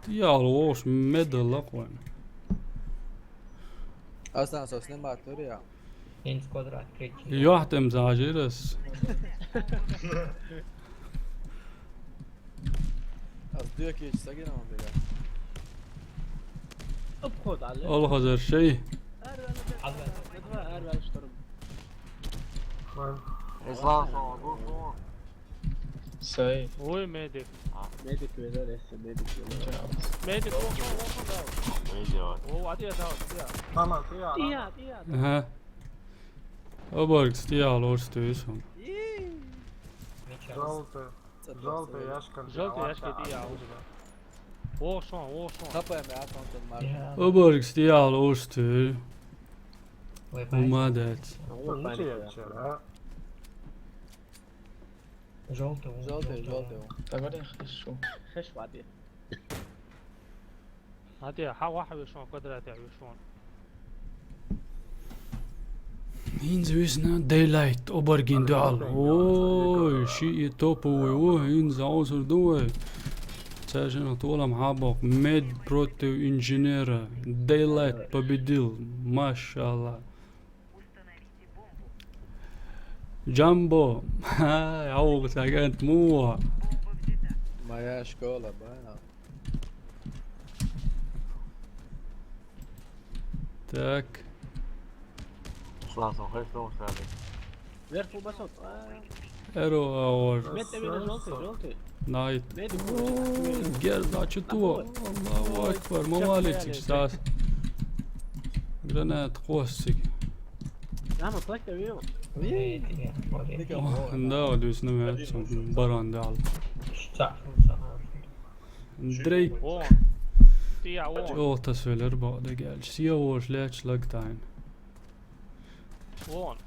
Тиял ош медала къуэн. Аслан, со снимать тур я. Ин в квадрат, прикинь. Ёхтем зажирес. Аз дюк ич сагина он бега. Обход, але. Ол хазар шей. Ар вел, ар вел, штурм. Ислам, салам, гурфу. Сай. Ой, медик. А. Медик велер, эсе медик велер. Чао. Медик, о, о, о, да. Медик. О, а ты, да, да. Мама, ты, а. Тия, тия. Ага. Оборг стиял, орс тюйсун. Желтый. Желтый яшка. Желтый яшка, тия, уже, да. О, шон, о, шон. Хапаем, я, тон, тон, марк. Я. Оборг стиял, орс тюй. Ой, умадет. О, ничего, я вчера. Желтый, желтый, желтый. Давай, я хочу. Хеш, воды. Ати, ха, ва, ха, вешон, квадрат, я, вешон. Инз висна Daylight, оборгин дуал. Ой, ши и топовый, о, инз аузур дуэ. Цяжен толам хабок, мед против инженера. Daylight победил, машалла. Джамбо. Ха, ауг сагент муа. Моя школа, бана. Так. Lass noch echt los, fertig. Wer von was hat? Ero, Aor. Mit der wieder Jolte, Jolte. Night. Wer die Kurse? Gerda, Chutua. Allahu Akbar, mawalik, stas. Granat, kostik. Ja, man vielleicht der wieder. Wie? Ja, da, du bist nicht mehr zum Baran, der Alp. Drake. Won. Tia won. Oh, das will er, aber der Geld. Sia won, schlecht, schlag dein. Won.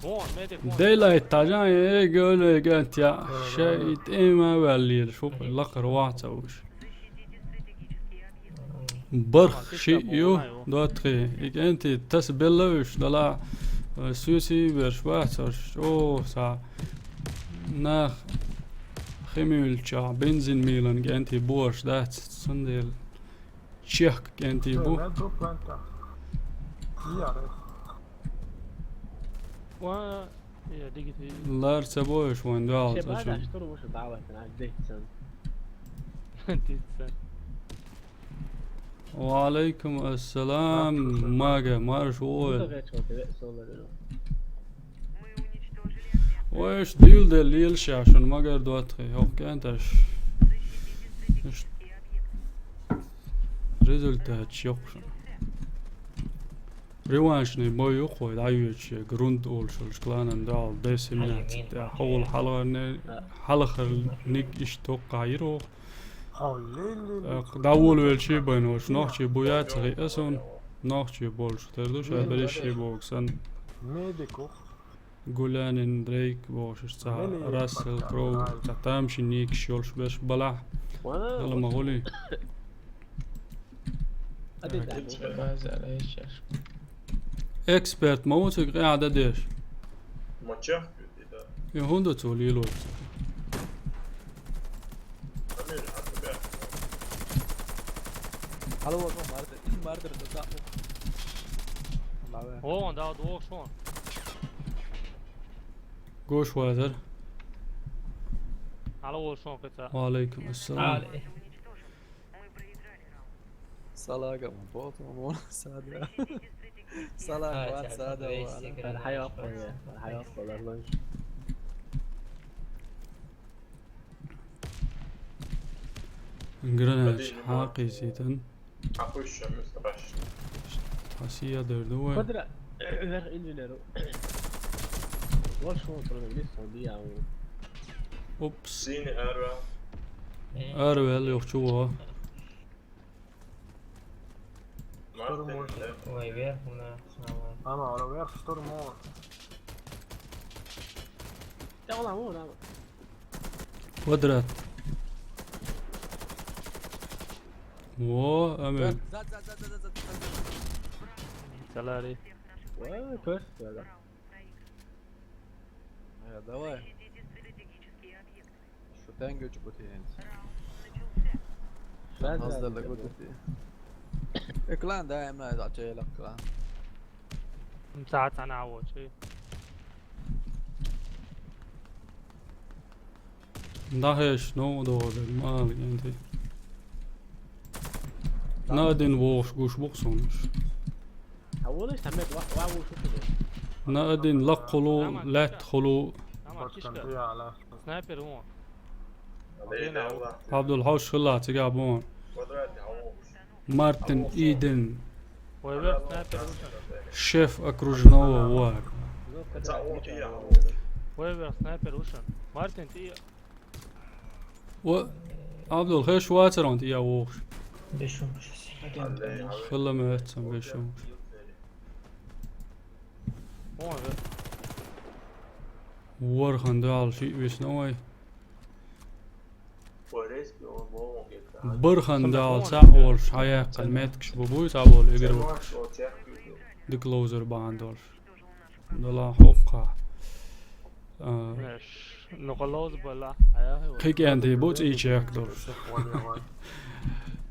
Won, medic won. Daylight, tajan, e, gönü, gönü, ya. Şey, it, ema, belli, şu, lakar, wahta, uş. Barh, şey, yo, dua, tri. Ik, enti, tas, belli, uş, dala, e, süsi, ver, şwahta, uş, o, sa, nach, Himmelcha, benzin, milan, enti, borş, dat, sundel. Čeh, enti, bu. Wa, ja, digit. Lar, se bojuš, wan, dal, se čeh. Wa alaikum assalam, maga, marš, ol. Oeš, dil de lil šašun, magar dotri, ok, entaš. Rezultāts jokšan. Revanšni boju koi, da juče grund olšul, šklanan dal, besimnat, da hol halvarne, halhar nik isto kairo. Da wol wel še bano, šnoh še buja, tsari eson, noh še bol, šterdu še beri še boksan. Gulanin, Drake, bošš, ca Russell Crowe, ca tamši nik šolš beš bala. Dala ma guli. Ekspert, ma ucik qeada deš. Ma čeh. Ja, hunda cu lilo. Alo, alo, marder, marder, da, da. Alo, da, da, šon. Goš vajzer. Alo, šon, kaca. Wa alaikum assalam. Salaga, man, bot, man, sada. Salaga, wat, sada, wa. Marhaban, marhaban, marhaban. Granate, haqi sitan. Hasiya derdu, wa. Kadra, ver injinero. Wal şu kontrolü bir son diye. Ups. Seni Erva. Ervel yok, çuva. Ой, вверх у нас, а, ладно. Ama, ora ver, şturm, o. Ya ulan, vur abi. Kvadrat. O, amen. Zat, zat, zat. Salari. Vay, kör. Ya, давай. Şu ten göçü bu ten. Hazırlık bu dedi. Eklan da emna da çeylak lan. Saat sana o şey. Daha hiç ne oldu orada? Mal geldi. Na din boş, guş bok sonuç. Awolış, tamet, wa, wa, wa, şu. Na din lak kolu, let kolu. Tamam, kişka. Sniper, o. Abdul, hoş hıla, tiga bon. Martin Eden. Вай, вай, снайпер ушан. Шеф окружного вар. Вай, вай, снайпер ушан. Мартин, ти... О, Абдул, хеш вацарон ти я вохш. Бешум. Хылла мецам бешум. О, да. Вархан дал ши вис новай. Бархан дал са ол шая калмет кш бубуй са ол игр вокш. Ди клоузер бандол. Дала хокка. А. Ну, клоуз была. Кик энди буц и чек дол.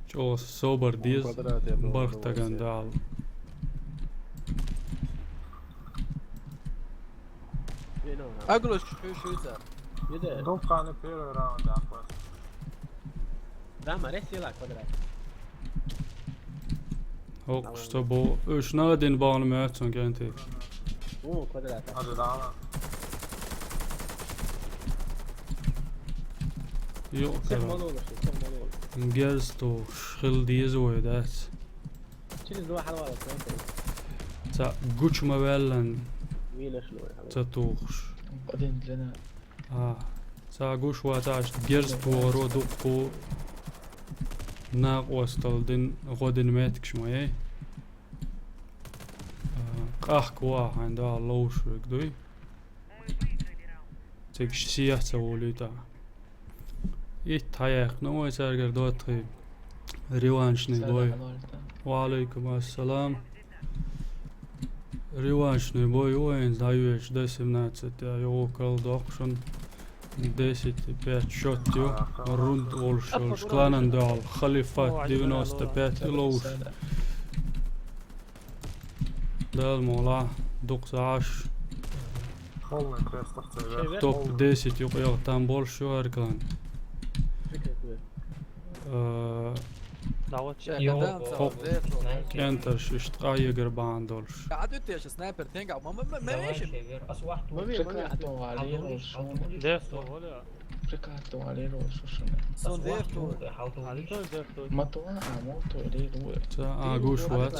Чо собар диз барх таган дал. Агулыш кш шуйца. Еде. Дом ханы первый раунд ахват. Да, маре сила квадрат. Хьокхуш ца бо, уьш нагадин бахана моьтту сон кӀентий. Ву, квадрат. Ада дала. Йо, Сех кара. Малолаш, сех малолаш. Герз тухуш, хила деза вай, дац. Через два хьалвала, квадрат. Ца гуч ма ваьллан. Вилаш лой, хьалвала. Ца тухуш. Один длина. А, ца гуш ваташ герз тухаро дуккху накъостал дин, гӀо дин меттигаш ма яй. А, къахка вахана да ловш вег дуй. Цига сех ца волуьйту. Итт хьаяьккхина вай цаьргара доттагӀий. Реваншный бой. Салам алейкум. Ва алейкум ассалам. Реваншный бой ю вайн дӀайоьдуш, Д семнадцать, я йогӀу кал доккхушун. Десять пять счёт ю. Рунд олуш йолуш кланан дуьхьал. Халифат девяносто пять и ловш. Дала мукъ лахь, дукха ца Ӏаш. Полный крест ахцевер. Топ десять юкъа там болуш ю хӀара клан. Э, Давай. Йо, кӀентарш иштта къахьегар бахьана долуш. Давай, шевер. Ас вахт. Ма ве, ма ве. Прикатывали роль шуна. Прикатывали роль шуна. Ас вахт. Ма то, а, мо то, или роль. Ца, а, гуш вац.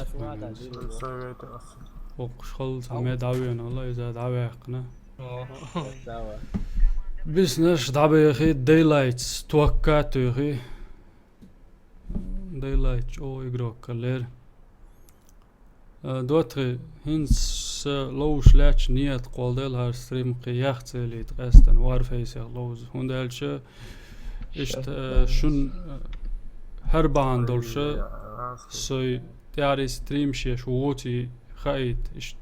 Совет ас. Оккхуш халла ца ме дӀавена, Алла, иза дӀаваьккхина. Давай. Бизнес дӀабехи, Дейлайтс, токка туьхи. Дейлайт чӀогӀа игрок каллера. Э, доттагӀий, хӀинца са ловш лаьтташ ният кхолладелла хӀара стрим кхин яхцелийта къаьстана Warface-ех ловза. ХӀунда аьлча иштта, э, шун, э, хӀара бахьана долуш, сой тӀаьхьарий стримаш еш воций хаийта. Иштта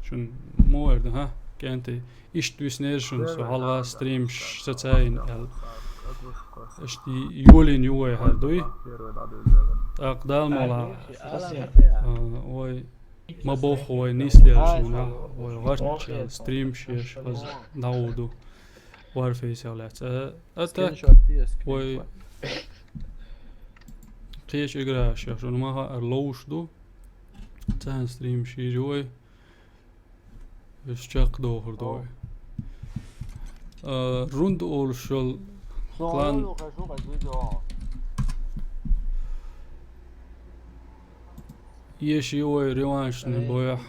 шун муха вер ду, хӀа, кӀентий? Иштта виснера шуна со хьалха стримаш сацайина аьлла. Иштта йолийна ю вай хӀара дуй. ТӀаккха Дала мукъ лахь, а, вай ма бохху вай нисделла шуна, вай гӀаттачу стримаш еш хаза дӀагӀур ду Warface-ех лаьцна. А, а так, вай кхечу играшех шуна ма хаьара ловш ду. Царна стримаш йийр ю вай. Уьш чекхдохур ду вай. А, Рунд олуш йолу клан. Еший вай реваншный бойхь.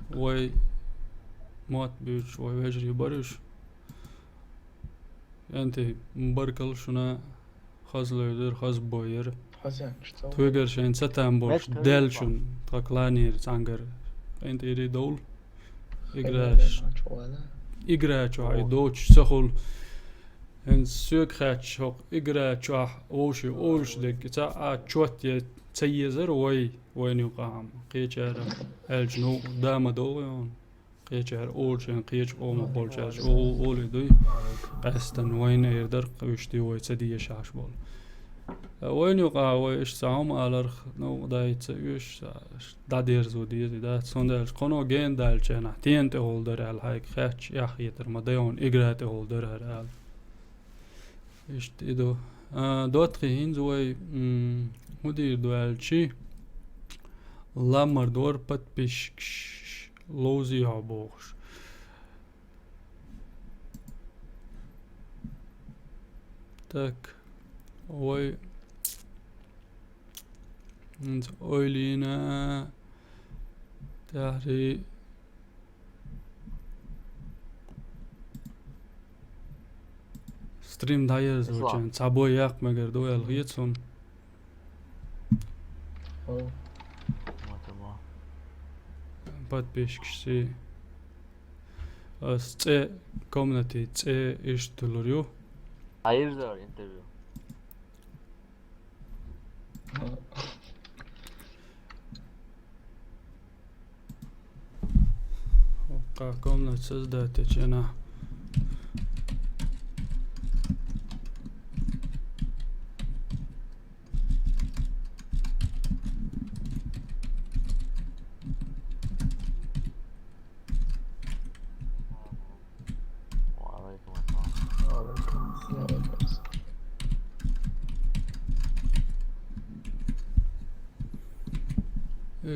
Вай мотт буьйцуш, вай вежарий бара уьш. КӀентий, баркалла шуна, хаза левзира, хаза бой яра. Хаза яра. Тхоьгара шайна ца там болуш даьлла шуна, тхан кланера цхьаьнгара. КъинтӀера довла. Играш. Игра чохь и доцуш ца хуьлу. ХӀинца соьга хаьттича, хӀокху игра чохь вовшийн олуш дерг, цхьа а чот е ца езара вай, вайна юкъахь-м. Кхечара аьлча, ну, да ма догӀу йону. Кхечара олучеран, кхечу къомах болчаьрца оха олий дуй. Къаьстина вайна эр дара, уьш ди вай ца дезаш болу. Вайна юкъахь вай иштта цхьа хӀума аларх, новкъа дайца уьш, дӀадерзо дезий дац. Цундела кхано гена даьллачарна, тена тӀехула дара аьлла, хьайга хаьттича, эхь хетар ма дайгӀун, игра тӀехула дара хӀара аьлла. Иштта и ду. А, доттагӀий, хӀинца вай, м, хӀун дийр ду аьлчи, ламмар дора подписчикаш ловзий хьо бохуш. Так, вай хӀинца ойлийна тӀаьхьарий. Стрим дӀаерзочарна цхьа бой яккха мегар ду аьлла хета суна. Подписчикаш си. Ас цӀе, комнати цӀе иштта лур ю. ДӀаерзор интервью. Хьокха комната создать ечу хенахь. Ва алейкум ассалам. Ва алейкум ассалам.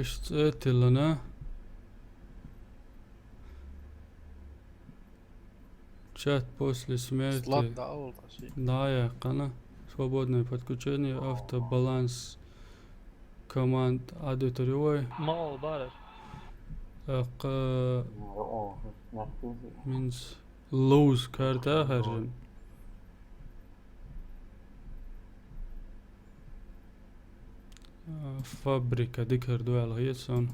Иштта тиллина. Чат после смерти. Слад да, алла ши. Да, я къана. Свободное подключение, автобаланс команд адитори вай. Мал бараш. Акъ, минс лоуз карта харжин. Фабрика дикар дуал гьецун.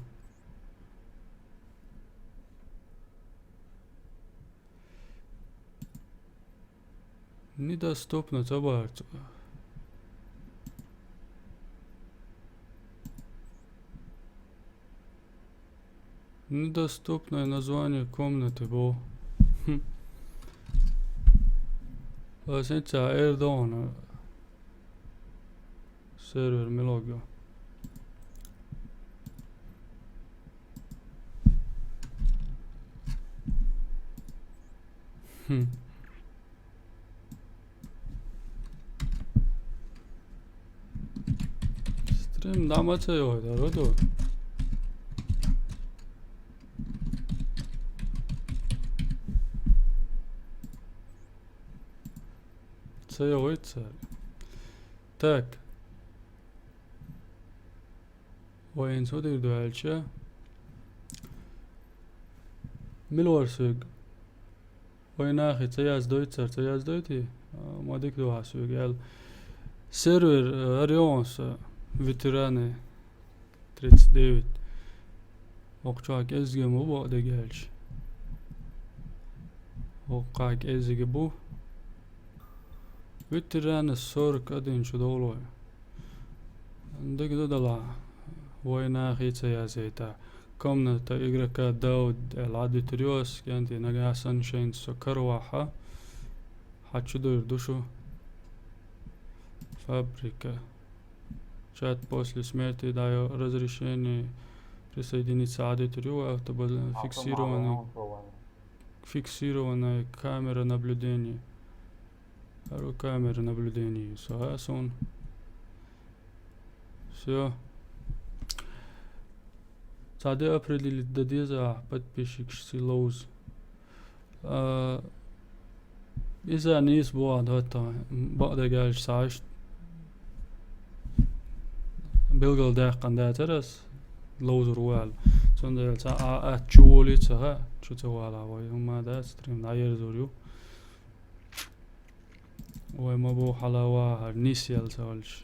Недоступно ца барц. Недоступное название комнаты бо. Хм. Ва сенца эрдона. Сервер милого. Хм. Стрим дама ца йой, да, роду. Ца йой, ца. Так. Вайн цо дир дуьлча. Милвар соьг. Вай нахи ца яздойт, цар ца яздойт и, а, ма дика ду хьа соьга аьлла. Сервер, а, Орион са, ветераны тридцать девять. Окху чохь кӀеззига ма бу бакъдерг аьлча. Окху кӀеззига бу. Ветераны сорок один чу довлой. Дика ду дала. Вай нахи ца язйайта. Комната игрока Дауд аьлла Ӏадвитар йо ас, кӀентий, нагахь санна шайна со каравахьа. Хьан чу дойр ду шу? Фабрика. Чат после смерти даю разрешение присоединиться Ӏадвитар ю, автобаз-, фиксированный, фиксированная камера наблюдения. Ару камера наблюдения. Со, а, сон. Всё. Цхьа де определить дан деза ахь подписчикаш сий ловза. А, иза нийса боху дан хӀотта, бакъдерг аьлча, цхьа иштта билгал даьккхина дацара ас, ловзур ву аьлла. Цундела цхьа а, а, чу волий ца хаьа, чу ца вала вай, хӀумма дац, стрим дӀаерзор ю. Вай ма бу хьала вахар, нис ял ца валча.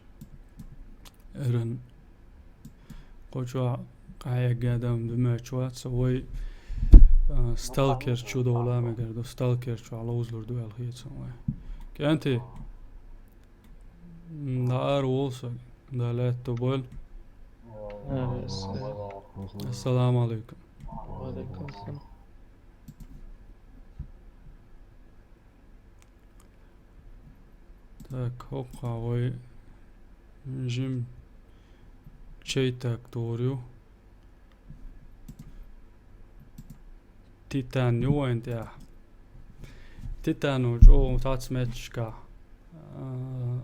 Эран. Кху чохь къахьегга адам ду моьттуш вац, вай, а, сталкер чу довла мегар ду, сталкер чохь ловзалур ду аьлла хеташ вай. КӀентий, м, дӀа ара волу со, да лаьтта болу. Ассаламу алайкум. Ва алайкум ассалам. Так, хӀокху вай жим чай так тур ю. Титан ю вайн тӀехь. Титано чӀогӀа цхьацца метташкахь, а,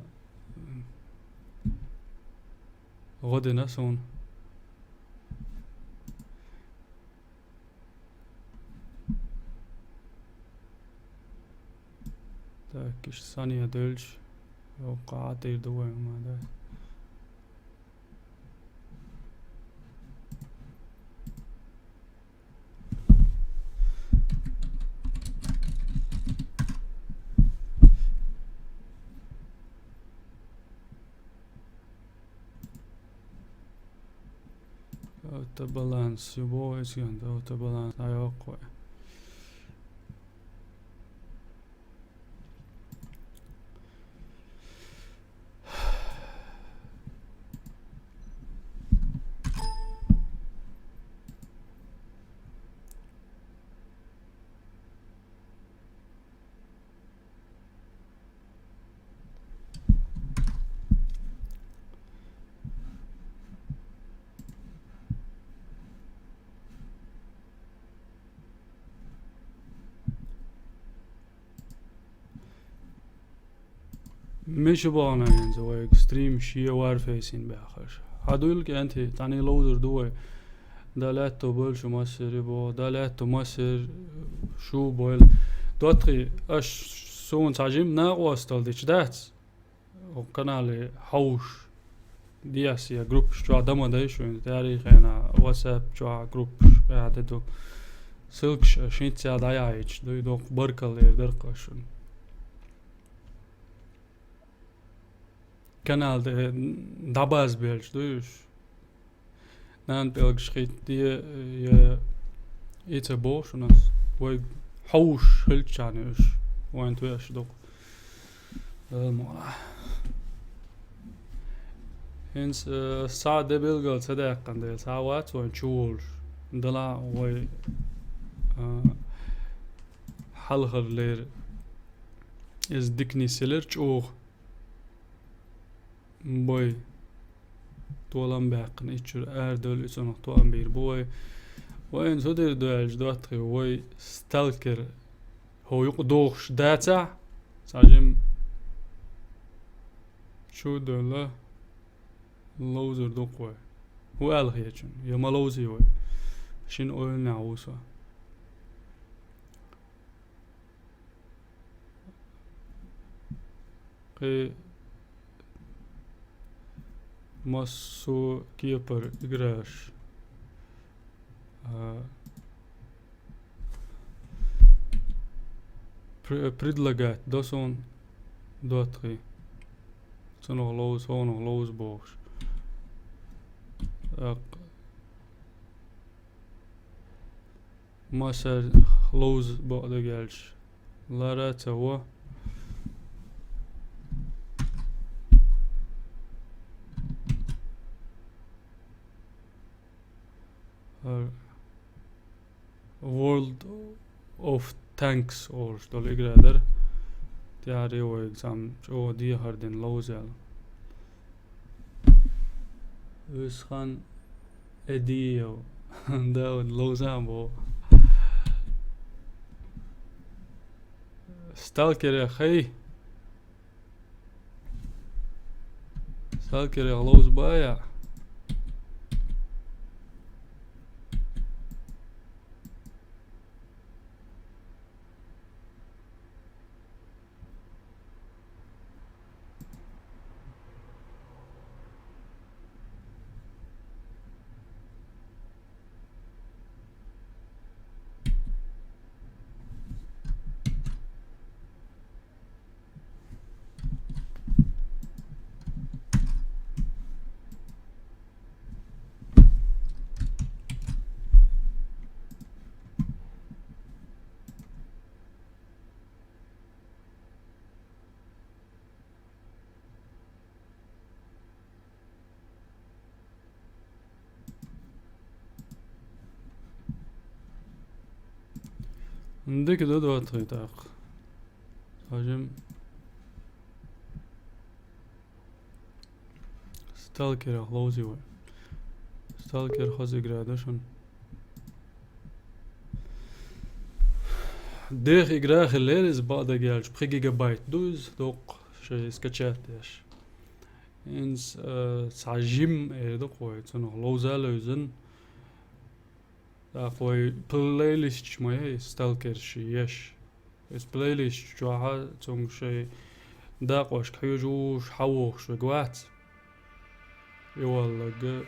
гӀо дина суна. Так, иштта санна а девлча, йоккха а тӀера ду вайн ма дай. Автобаланс, любой изган, автобаланс, айоккхой. Мича бахана хӀинца вайга стрим шен Warface-ийн баьхкаш? Хьадуьйлу кӀентий, цхьаьний ловзар ду вай. Дан лаьтто бойла шу массерий боху, дан лаьтто массерий шу бойла. ДоттагӀий, аш суна цхьа жима накъосталла дича дац? Оха канале хьовш, дес я группаш чохь дан ма дай шуна, таьрий хенахь WhatsApp чохь группаш, яхьа де ду. Ссылкаш аш хӀинцца дӀаяхьийташ ду, и доккха баркалла эр дара-кх аш шуна. Канал тӀе дӀабаза беллача дуй уьш? Нана пӀелгаш хӀитте, я и ца боху шуна ас. Вай хьовш хилчахьана уьш вайн тоьаш ду-кх. Дала мукъ лахь. ХӀинца, э, схьа де билгал ца даьккхина дела, схьа вац вайн чу волуш. Дала вай, э, хьалхарлера. Иза дика нисъелира чӀогӀа. Бой. Толам баьккхина, иччуьра арадевлла, и цунах тоам бийр бу вай. Вайна цу дерг ду аьлча, доттагӀий, вай сталкер хӀо юкъа дохуш дацахь, цхьа жима чу а девлла, ловзар ду-кх вай. ХӀун аьлла хетачунна, я ма ловзий вай? Шина ойланехь ву со. Кхин массо кепара играш. А, пр-, предлагать до сон доттагӀий. Цунах ловза, хӀонах ловза бохуш. Так. Масар ловза бакъдерг аьлча, лара ца во. World of Tanks олуш долу игра дара. Тяхьаре вайга цхьамма чӀогӀа дехар дина ловза аьлла. Висхан Эдиев. Да, ван ловза боху. Сталкере хай. Сталкере ловза бая. Дика ду, доттагӀий, тӀаккха. Хьажим. Сталкерах ловзий вай. Сталкер хаза игра ду шуна. Деха игра хилла иза, бакъдерг аьлча, пхи гигабайт ду иза, доккха, шайн скачать деш. ХӀинца, э, цхьа жим эр ду-кх вай, цунах ловза а левзина. ТӀаккха вай плейлисташ ма яй, сталкерш еш. Иза плейлист чохь а цунга шайн дакъошка хьоьжуш, хьавогӀуш верг вац. И валлага,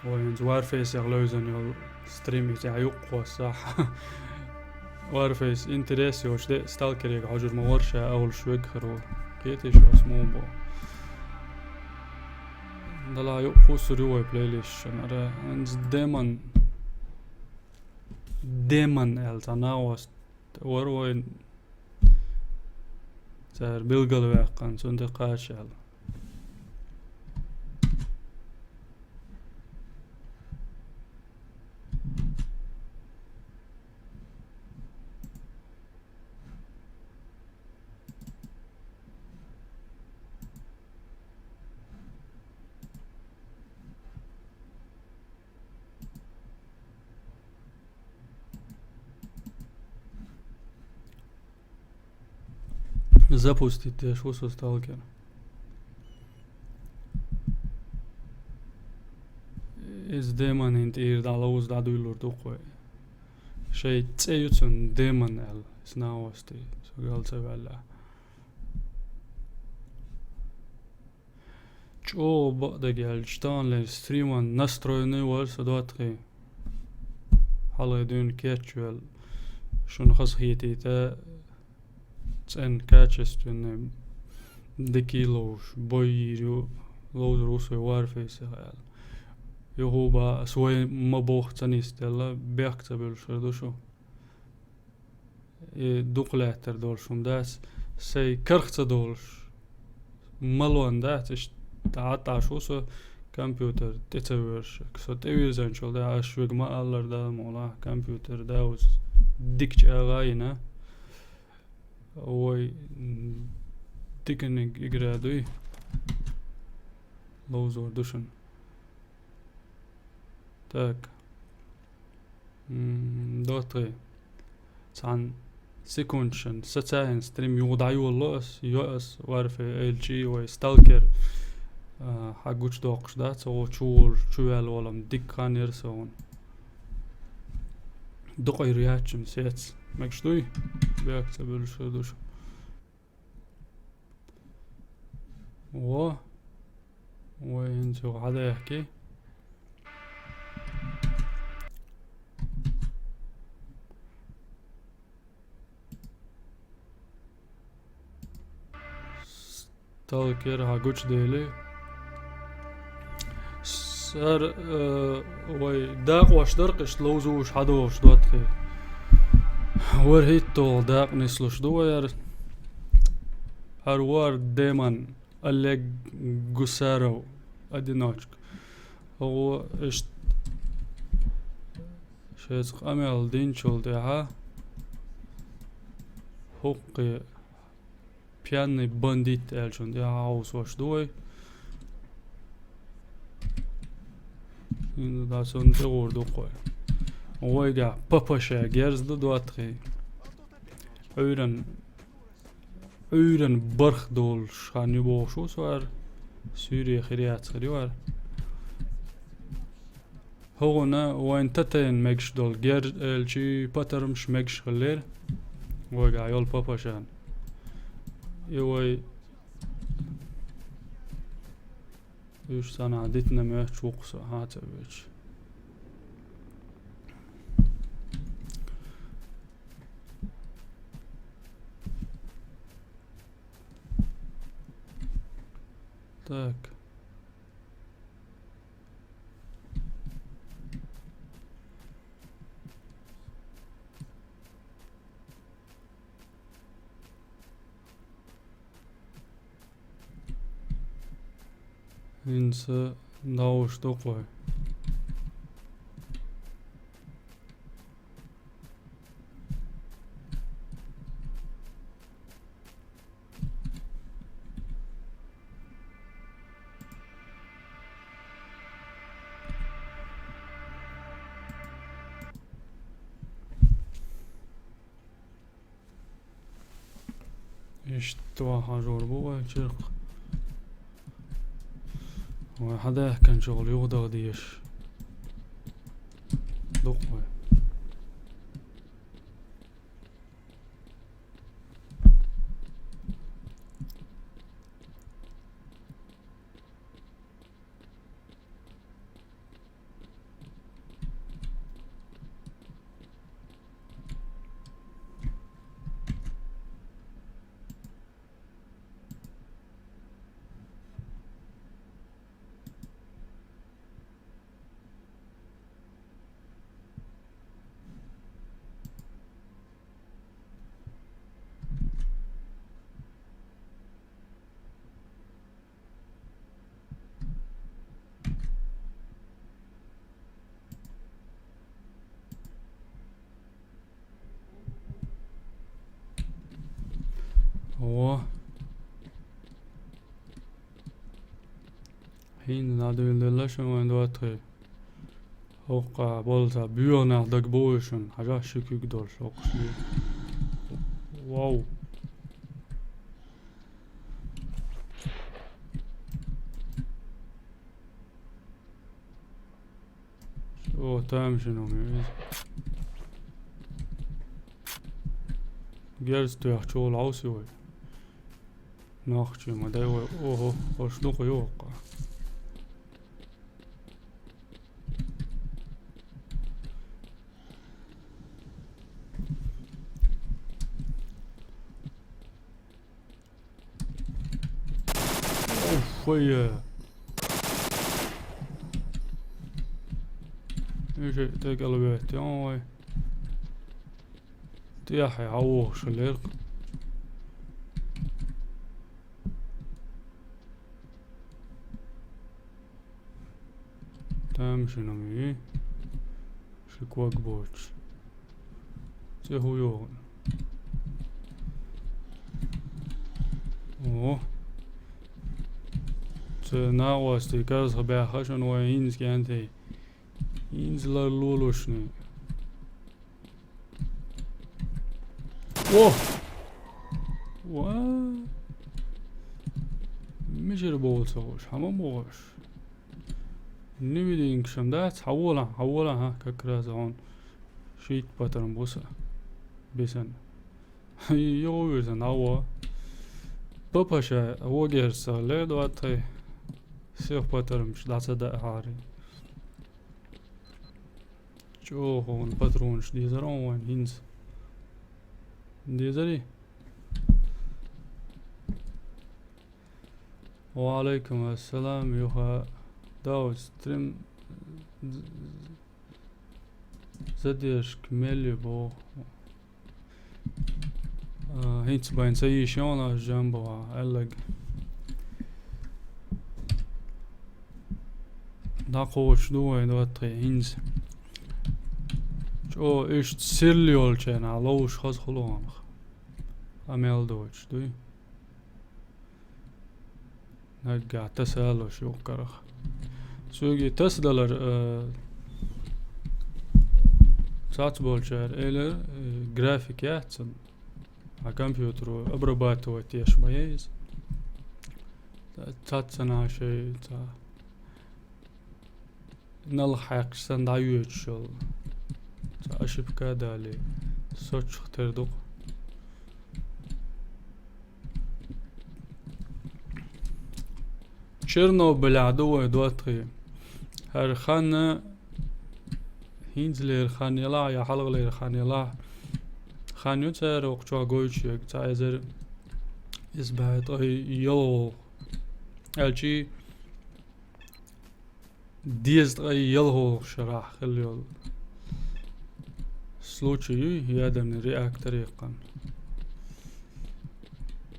вай хӀинца Warface-ах левзина йолу стрим и тӀехь юккъе хьоссахь. Warface интерес йоцуш де, сталкериг хьожур ма вара ша олуш верг хир ву. Кхетий шу ас муха боху? Дала юккъе кхуссур ю вай плейлисташна. Ара, хӀинца Демон, Демон аьлла цхьа накъост вара вайн цара билгалваьккхина, цунна тӀе кхача аьлла. Запустить деш ву со сталкер. Демон хӀинца тӀера дӀаловза дӀадуьйлур ду-кх вай. Шайн цӀе ю цуьнан Демон аьлла, снагӀостий, со гал ца ваьлла. ЧӀогӀа бакъдерг аьлча, таханлера стриман настроенный вара со, доттагӀий. Хьалха дуьйна кечвелла, шуна хазахетийта, цӀена качественный, дикий ловзуш, бой йийр ю, ловзур ву со Warface-ах аьлла. Юхуба ас вай ма боху ца нисделла, бехк ца буьллуш хир ду шу. И дукха лаьттар долуш хӀума дац, сайн карах ца долуш, малон дац, иштта дӀа а тӀаш ву со компьютер тӀе ца воьрзуш. Со тӀевирзинчул тӀаьхьа аш вега ма аллара, Дала мукъ лахь, компьютер да вуз дика чӀагӀ а йина. Вай, м, диканиг игра дуй, ловзор ду шуна. Так. М, доттагӀий. Цхьана секундашна социальный стрим юха дӀайолало ас, йо ас Warface, L G вай Stalker, а, хьан гучудоккхуш дац, оха чу волуш, чу ваьлла волу-м дика хан яра сан вон. Дукха йир яц шуна сец. Мегаш дуй? Бехк ца буьллуш хир ду шу. Во. Вай хӀинца юха хьадаьхки. Stalker хьан гучудели. Сара, э, вай дакъош дара-кх иштта ловзуш хьадогӀуш, доттагӀий. ВорхӀитталгӀа дакъа нислуш ду вай хӀара. ХӀара вара Демон, Олег Гусаров, одиночка. ХӀокхо иштта шайца къамел динчул тӀаьхьа хӀокхе пьяный бандит аьллачунна тӀе хьовсош ду вай. ХӀинца дӀа цунна тӀе гӀур ду-кх вай. Вайгахь П П Ш герз ду, доттагӀий. Ӏуьйранна, Ӏуьйранна барх долуш хан ю бохуш ву со хӀара. Суьйре хир яц хир ю хӀара. ХӀокхунна вайн татайна мегаш долу герз аьлчи патармаш мегаш хиллера. Вайгахь йолу П П Ш-н. И вай уьш санна дитина моьттуш ву-кх со, хьан ца вуьйцуш. Так. ХӀинца новуш ду-кх вай. Иштта хьажор бу вай чиркх. Вай хьадаьхкинчул юхадала дезаш ду-кх вай. О. ХӀинца дӀадуьйладелла шуна вайн доттагӀий. ХӀокху болу цхьа боьха нах дагабовлу шуна, хьажахь ши куьг долуш хӀокху ши. Вау! Тамашийна ма ю иза. Герз тоьхча вол хьовсий вай. Нохчий ма дай вай. Ого, хӀорш дукха ю воккха. Уф, ой. Иши тӀекӀел вехте, ой. ТӀехьа хьавогӀуш лерг. Тамашийна ма ю. Ши ког боцуш. ЦӀе хӀун йогӀу? О. Цу накъостий казах баьхна шуна вай хӀинца кӀентий. ХӀинца ларлолушний. О! Ва! Мичара бовла ца хууш, хьан ма бохуш? Невидимка шун дац, хьавола, хьавола, хьа, как раз он шийтта патрон буса. Бисана. Йо, вирзан, хьаво. П П Ш вогерца ле, двадцать. Сих патронаш дӀа ца даьхьари. ЧӀогӀа хьуна патронаш дезара вайн хӀинца. Дезарий? Ва Ӏалайкум ассалам, юха Дауд стрим. Задержка мел ю боху. А, хӀинца байн ца йийшина аш Джамбо аьлларг. ДӀакхочуш ду вай, двадцать, хӀинца. ЧӀо иштта сирла йолчарна ловш хаза хуьлу хьанах. А мел доцуш дуй? Наггахь таса а луш юккъарах. Цуьнга тасадалар, э, цац болчара элира, э, график яц цунна. А компьютеро обрабатывать еш ма еза. Цац санна шай ца. Налха хьаькхаш санна дӀайоьдуш йолу. Цхьа ошибка а далий, соцух тера ду-кх. Чернобылехь ду вай, двадцать. ХӀара хан хӀинцалера хан елахь я хьалхалера хан елахь, хан ю цара окху чохь гойтуш ерг, цхьа эзар исс бӀе ткъе ялхалгӀа. Аьлчи дезткъе ялхалгӀа шарахь хилла йолу случай ю ядерный реактор яккхина.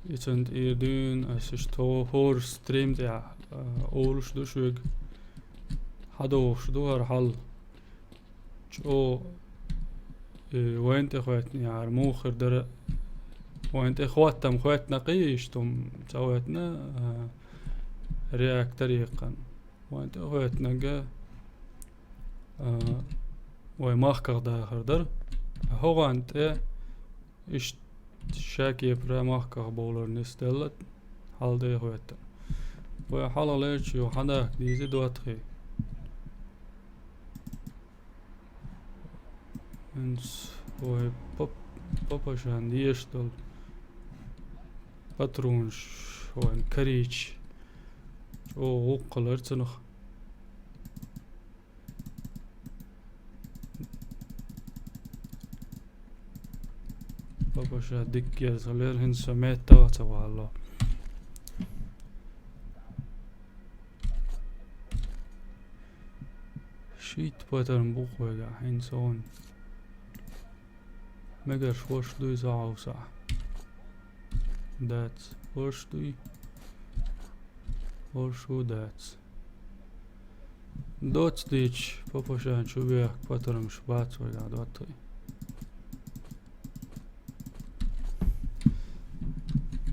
И цунна тӀера дуьйна аса иштта хӀора стрим тӀехь, а, олуш ду шуьга. ХьадогӀуш ду хӀара хьал. ЧӀо, э, вайна тӀе хоьттина яхьара муха хир дара. Вайна тӀе хаттам хоьттина кхин иштта хӀума ца хоьттина, а, реактор яккхина. Вайн тӀе а хӀоьттинарг, а, вай махках дахар дара. ХӀокхунна тӀе иштта шакепара махках бовлар нисделла, хьал тӀе а хӀоьттина. Вай хьалха лерча юха хьан дахка дийзи доттагӀий? ХӀинца вай пап-, папашан дезаш долу патронаш вайн карийча, чӀогӀа гӀуллакх хилар цунах. Папаша дикка герз хилира, хӀинца со меттах а ца валло. Шийтта патарн бу-кх вайгахь хӀинца хьуна. Мегарш хӀорш дуй, со хьовсахь? Дац. ХӀорш дуй? ХӀорш ву, дац. Доц дийча, папашан чу бехка патармаш бац вайгахь доттагӀий.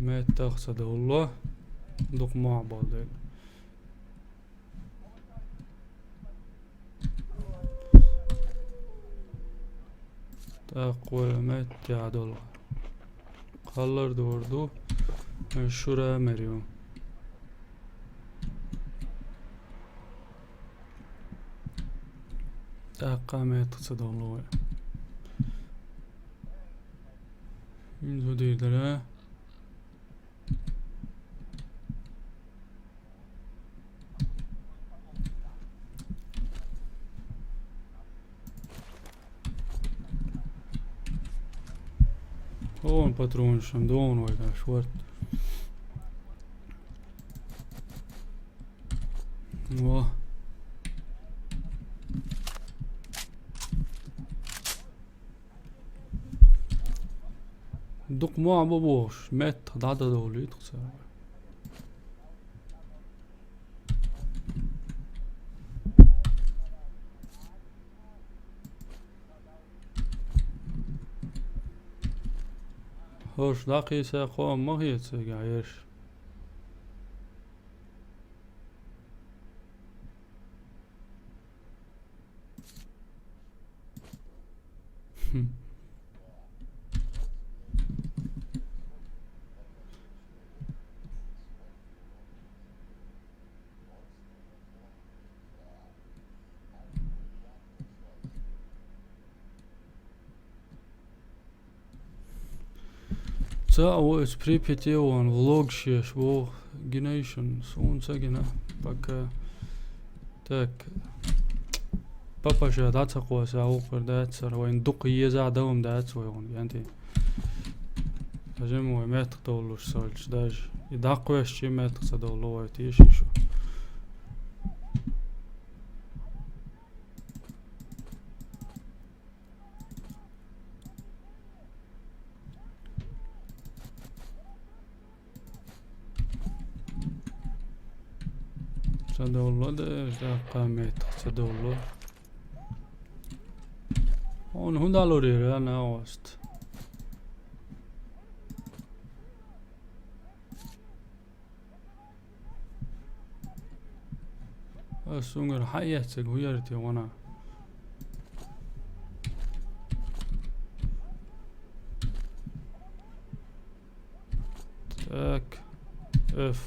Меттах ца довлло, дукха мохь болу дела. ТӀаккха вай меттехь долу кхаллар дора ду, вайн шура мер ю. ТӀаккха меттах ца довлу вай. ХӀинца хӀу дийр дара? Хьуна патронаш ма догӀу вай даш варт. Во. Дукха ма бу бохуш, меттах дӀадовлуьйту цара. ХӀорш дӀакхийса кхо ма хета цигахь ерш. Ца а ву иза Припяте ван влог шеш ву гинайшан, суна ца гина, пока. Так. Папаша дӀа ца кхоса, вукхуьр дац сара, вайн дукха еза а давам дац вай гӀун, янти. Жим вай меттах довлуш сальч даже. И дӀакхвеш чи меттах ца довлу вай теши шу. Ца довлу де, ца кхамет, ца довлу. Он хӀун далур яра, на ост. Ас унгар хьаэццаг хӀу яра те вана. Так. Эф.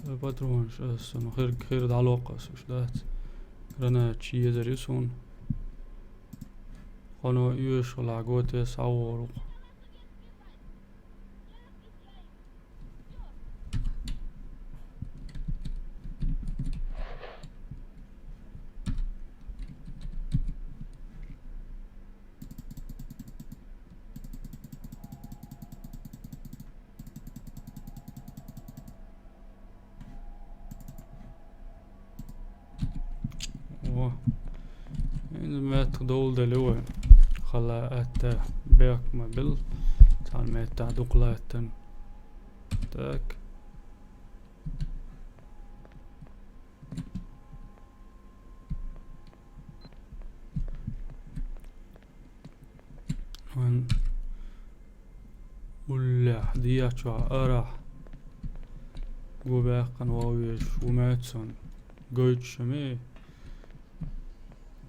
Э, патронаш ас сон хир, хир дӀалоккха ас уьш дац. Гранат чи езар ю суна. Хьуна оьшуш хила готес хьавор ву. О. ХӀинца меттах довла делла вай. Хала атта бехк ма бил. Цхьана меттахь дукха латтан. Так. Вайн уллехь, дехьа чохь арахь. Гу баьккхина воввеш, ву моьтту сан. Гойтуш ма ю.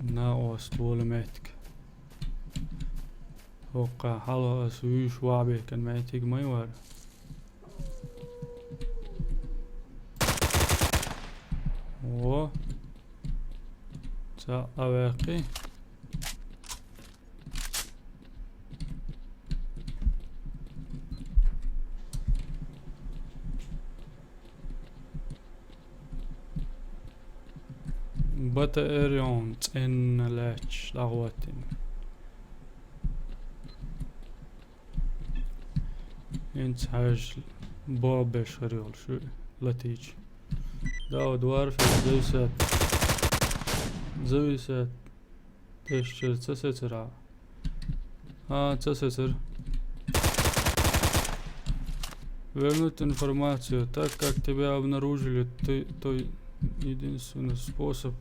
Накъост волу меттиг. ХӀокху хьалха аса вуьйш вахьбехкан меттиг ма ю хӀара. Во. Цхьаъ а ваьккхи. Б Т Р йон цӀенна лаьтташ дӀахӀоттийна. ХӀинца хьаьжа бобеш хир йолуш ю латийча. Дауд Варфейс зависат. Зависат. Тешча ца сецара. А, ца сецара. Вернуть информацию. Так как тебя обнаружили, ты, то единственный способ.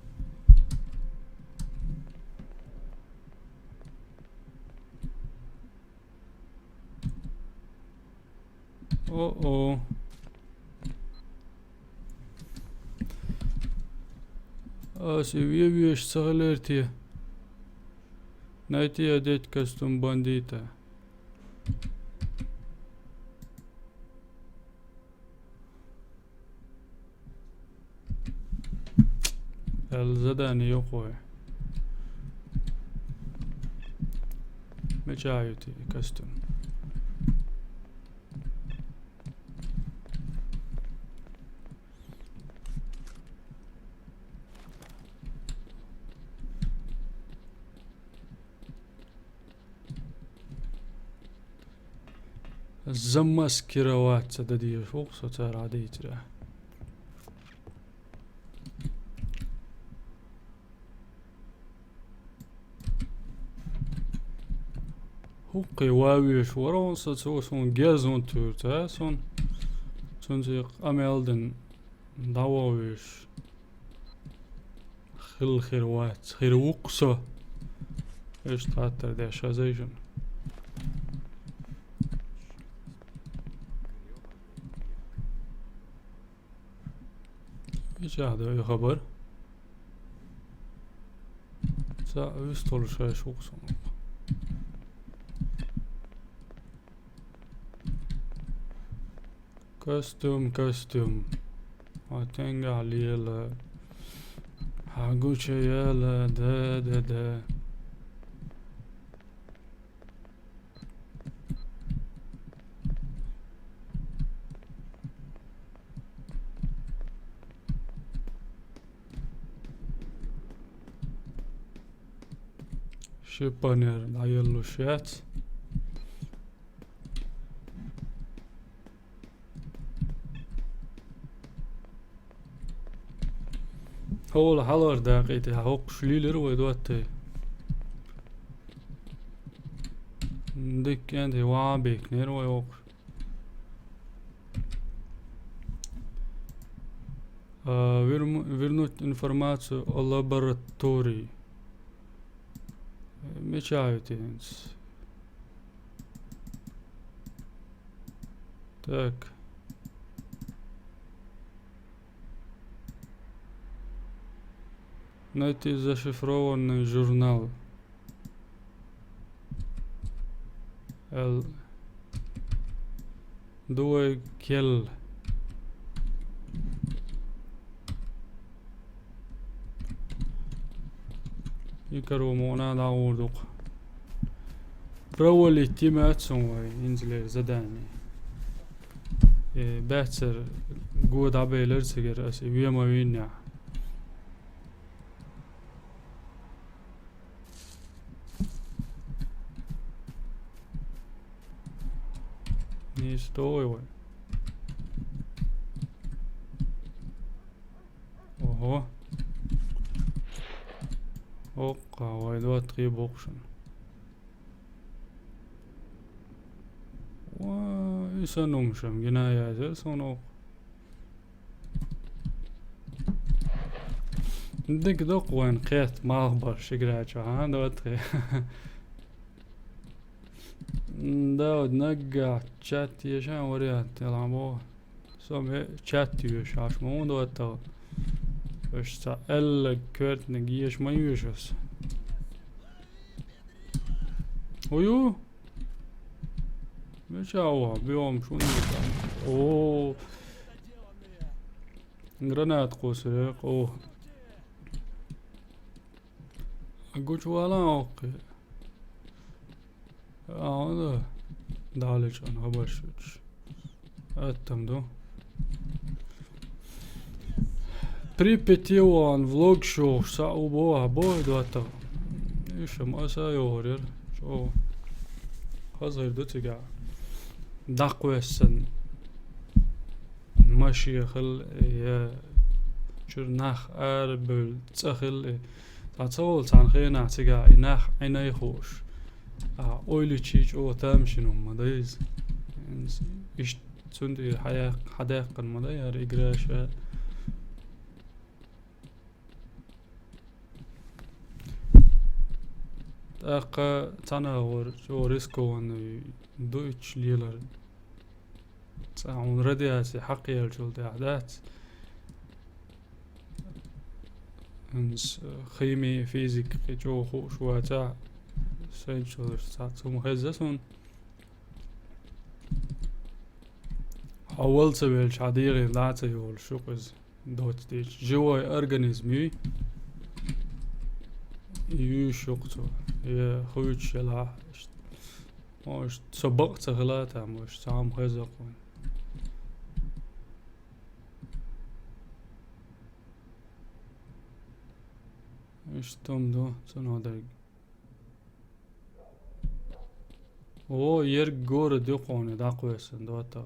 О-о. Ас и вевеш ца хилар те? Найти, одеть костюм бандита. Задание йокъой. Мича ю те костюм? Замаскироваться дан дезаш ву-кх со цара дийцира. ХӀокхе ван везаш вара хьуна со, цо суна герз хӀунда туьйхира, ца, суна. Цунца къамел дина дӀаван везаш. Хила хир вац, хир ву-кх со. Иштта хаттар деш хезай шуна. Мичахь ду и хабар? Цхьаъ вистхуьлуш хезаш ву-кх суна. Костюм, костюм. Хьо тӀенгахь лела. Хьан гучу яла, да, да, да. Ши панер дӀаеллуш яц. Хьола хьалар дакъийта, хӀокхуш лийлира вай доттай. Дикка кӀентий ван бекнера вай хӀокхуш. А, верну-, вернуть информацию о лаборатории. Мича ю те хӀинца? Так. Найти зашифрованный журнал. Эл. Дуй кел. И каро муна дӀагӀур ду-кх. Провалить йи моьтту суна вай, инзлер задание. Э, баьццара го дӀабелира цигара аса, вен ма виннехь. Не стой вай. Ого. Оккха, вай ду тхе боккхушна. Ва, и сан хӀумнаш-м гина яздира суна оккха. Дика ду-кх вайн кхетта малхбалш игра чохь, а, ду тхе. М, да, вот наггахь чат ешан вариант делахь боху. Со ме чат йоьшу, аш ма хӀун доттагӀа. Уьш цхьа аьлларг коьртаниг еша ма йоьшу ас. Ой-ю! Мича ван, биом шун йоьшу. О! Гранат кхуссур яра, о. Гучувала оккхе. А, да. Далечкъан хабарш вуьтуш. Аттам ду. Припяти ван влог шух са у бо, а бо доттагӀа. Иша ма аса йогӀур яра. Чо. ХазгӀир ду цигахь. ДӀакхоьссина. Машен хилла, я чуьра нах арабевлла цӀа хилла, цхьа ца волу цхьана хенахь цигахь и нах Ӏинай хууш. А, ойла йича чӀогӀа тамашийна хӀума ма дай иза. Иштта цунна тӀера хьаяккха-, хьадаьккхина ма дай хӀара игра ша. ТӀаккха цхьана агӀор чӀогӀа рискованный ду ичча лелар. Цхьа хьуна радиаци хьакхаеллачул тӀаьхьа дац. ХӀинца хими, физика кхин чӀогӀа хууш вацахь, сайначул цхьацца хӀума хезна суна. Хьо вала ца велча, хьан дегӀе дӀа а ца йолуш ю-кх иза. Доцу дийцича, живой организм юй. Юьйш юкъ цо. Е хуьйцуш елахь. Может, со бакъ ца хилла там, может, цхьа хӀума хеза кхуьнан. Иштта хӀума ду, цунах дерг. О, ерг город ю кхуьнан дӀакхоьссина, дота.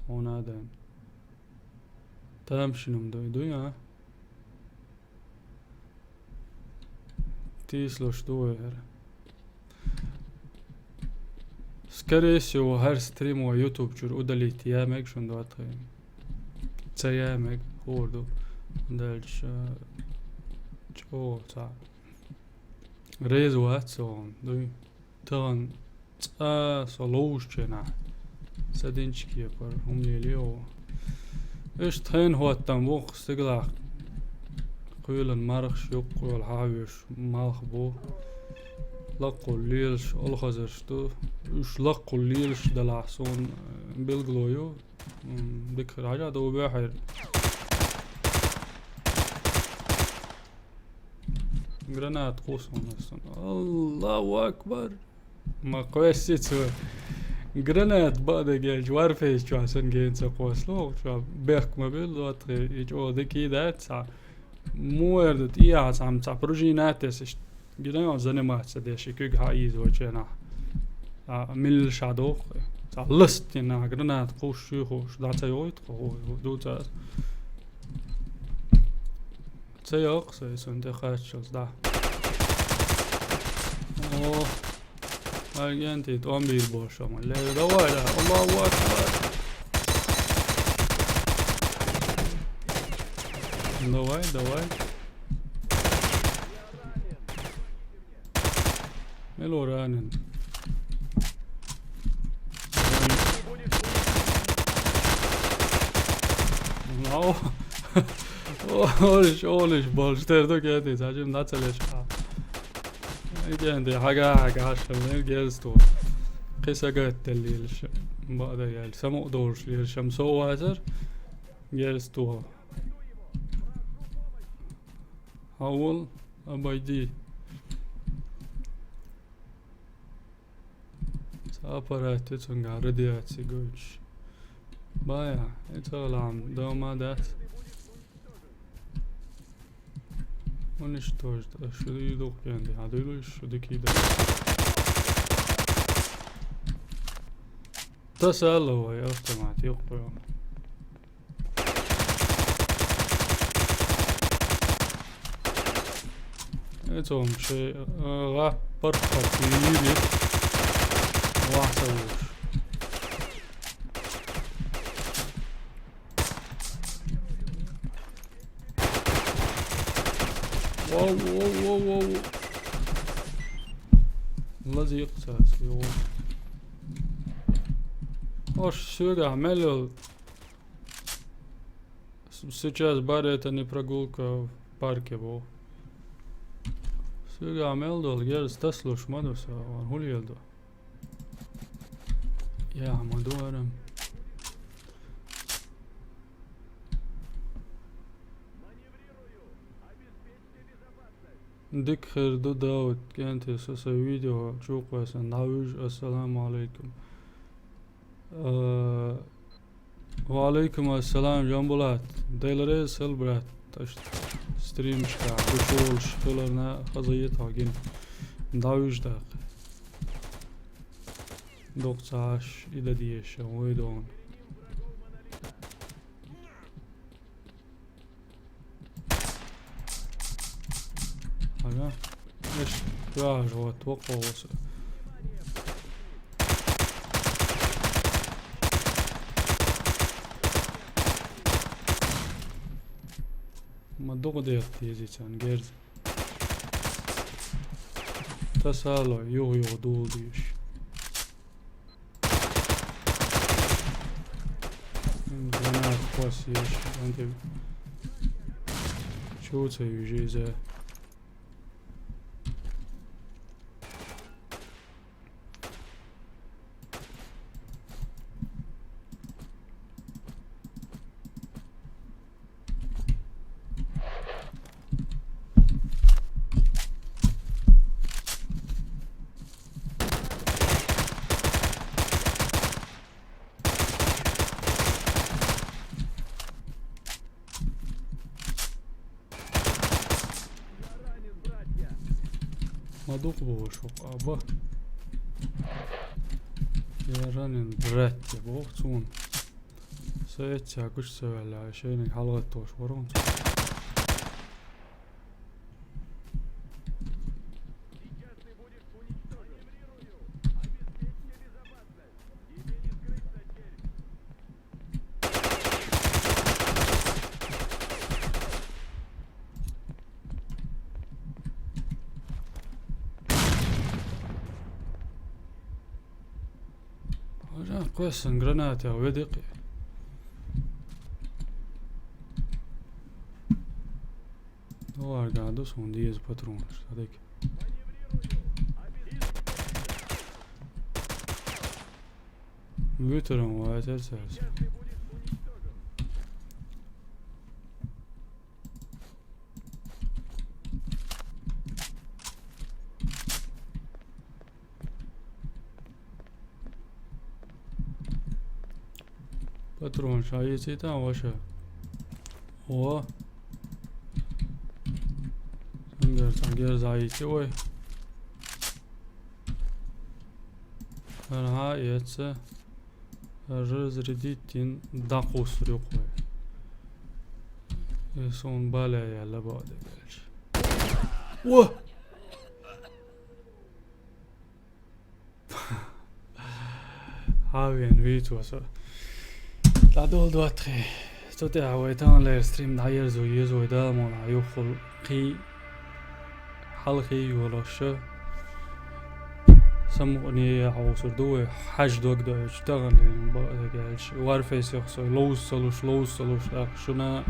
Хьуна а дайна. Тамашийна ма дуй, дуй, а? Тийсалуш ду вай хӀара. Скорее всего, хӀара стрим вай YouTube чуьра удалить яь мег шуна, дота. Ца яь мег, хӀора ду. Дальше. ЧӀогӀа цхьа. Реза вац со, дуй. Тахана цкъа со ловзучу хенахь, са динчу кепара хӀума лелайо. Иштта хенахь хӀоттам бу-кх стигалахь. Кхоьлина мархаш юккъе йолу хьан вуьйш малх бу. Лаккхула лелаш олхазарш ду. Уьш лаккхула лелаш делахь суна, э, билгало ю. М, дика хир хьажа ду бехьера. Граната кхуссур ас цунна. Аллаху акбар! Ма кхоьссича цо. Граната бакъдерг аьлча, Warface чохь санна гена ца кхоссало, чохь бехк ма билла, вот, и чӀогӀа дика дац цхьа. Муха эр ду, тӀехьа цхьамма цхьа пружина а тесна, иштта гина йолу заниматься деш, и куьг хьаийза вачу хенахь. А, милла ша доху, цхьа ласт дина, граната кхуссуш, хӀуш, дӀа ца йогӀуьйту-кх, хӀу, хӀу, дуьйцу ас. Ца йоккху со, и цунна тӀе кхаччалц дӀа. О, агентий, тӀом бийр бохуш ма ле, давай, да, Аллаху акбар. Давай, давай. Мила ву ранен? Нау. Олуш, олуш болуш, тера ду кети, сажим нацалеш. Эгенди, хьага, хьага, хьаша, мел герз ту. Кхин сагатделлелаш. Бада ял, саму долуш лелаш, ам со вазар. Герз ту. Хьавол, обойди. Цхьа аппарат ю цуьнгахь радиаци гойтуш. Бая, и ца лам, дома дац. Уничтожить, а шу ю дукха кенди, а дуйлуш шу дикий да. Тасалла вай автомат, юккъе. Эцо ши, э, гӀа паргӀат йийли вахса вуш. Воу, воу, воу, воу. Лазийкъ цас, йо. Ош сюда, меллел. С-, сейчас бар это не прогулка в парке бу. Сюда мел дол, герз таслуш ма ду со, ван хулиел ду. Я, ма ду арам. Дика хир ду, Дауд, кенте со сан видео чукхвесан, дӀавуьжу, ассаламу алейкум. Э, Ва алейкум ассалам, Жамбулат. Дела реза хила, брат. Таш стримашка гучуволуш хиларна хаза йитахь гина. ДӀавижа даккха. Доккха ца Ӏаш, и дан дезаш, вай догӀун. Ага. Эш, яхаш вот, вокхо васа. Ма дукха дехта еза царна герз. Тасалой, юха-юха дугӀу дийш. Гранат кхосса еш, антиб. Чу ца юьжи иза. Дукха бохуш ву, аба. Я ранен, братья, боху цунна. Со эццехь гуш ца ваьлла, шайниг хьалагӀаттош вара хьуна. Хьажа, кхоьссина гранатех веди кхин. Доллар ган ду суна деза патронаш, садик. Вуьтаран ваьтар цаьрца. Патрон ша йицийта ваша. О. Сан герз, сан герз а йици вай. Ара, эца. Разрядить дин дӀакхуссур ю кхой. Э, сон баля яьлла баде гелч. О! Хьавен вийцо со. ДӀадолу доттагӀий. Цу тӀехь вай таханлера стрим дӀаерзо еза вай Дала мукъ лахь юххул кхий хьалхий йолуш. Самукъане а хьовсур ду вай, хьаьжа дог доуьйтуш таханлера бакъдерг аьлча. Варфейсех со ловза ца луш, ловза ца луш, тӀаккха шуна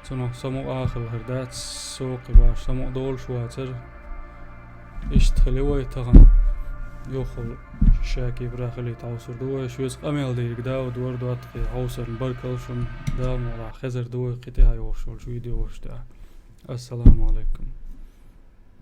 цунах самукъа а хилла хир дац, со кхин баш самукъа долуш вацара. Иштта хили вай тахана. Юххул шаький брахилийта хьовсур ду вай. Шуьца къамел дийриг Дауд вара доттагӀий, хьовсарна баркалла шуна. Дала мукъ лахь хезар ду вай, кхин тӀаьхьа йолуш йолчу видеош тӀехь. Ассаламу алайкум.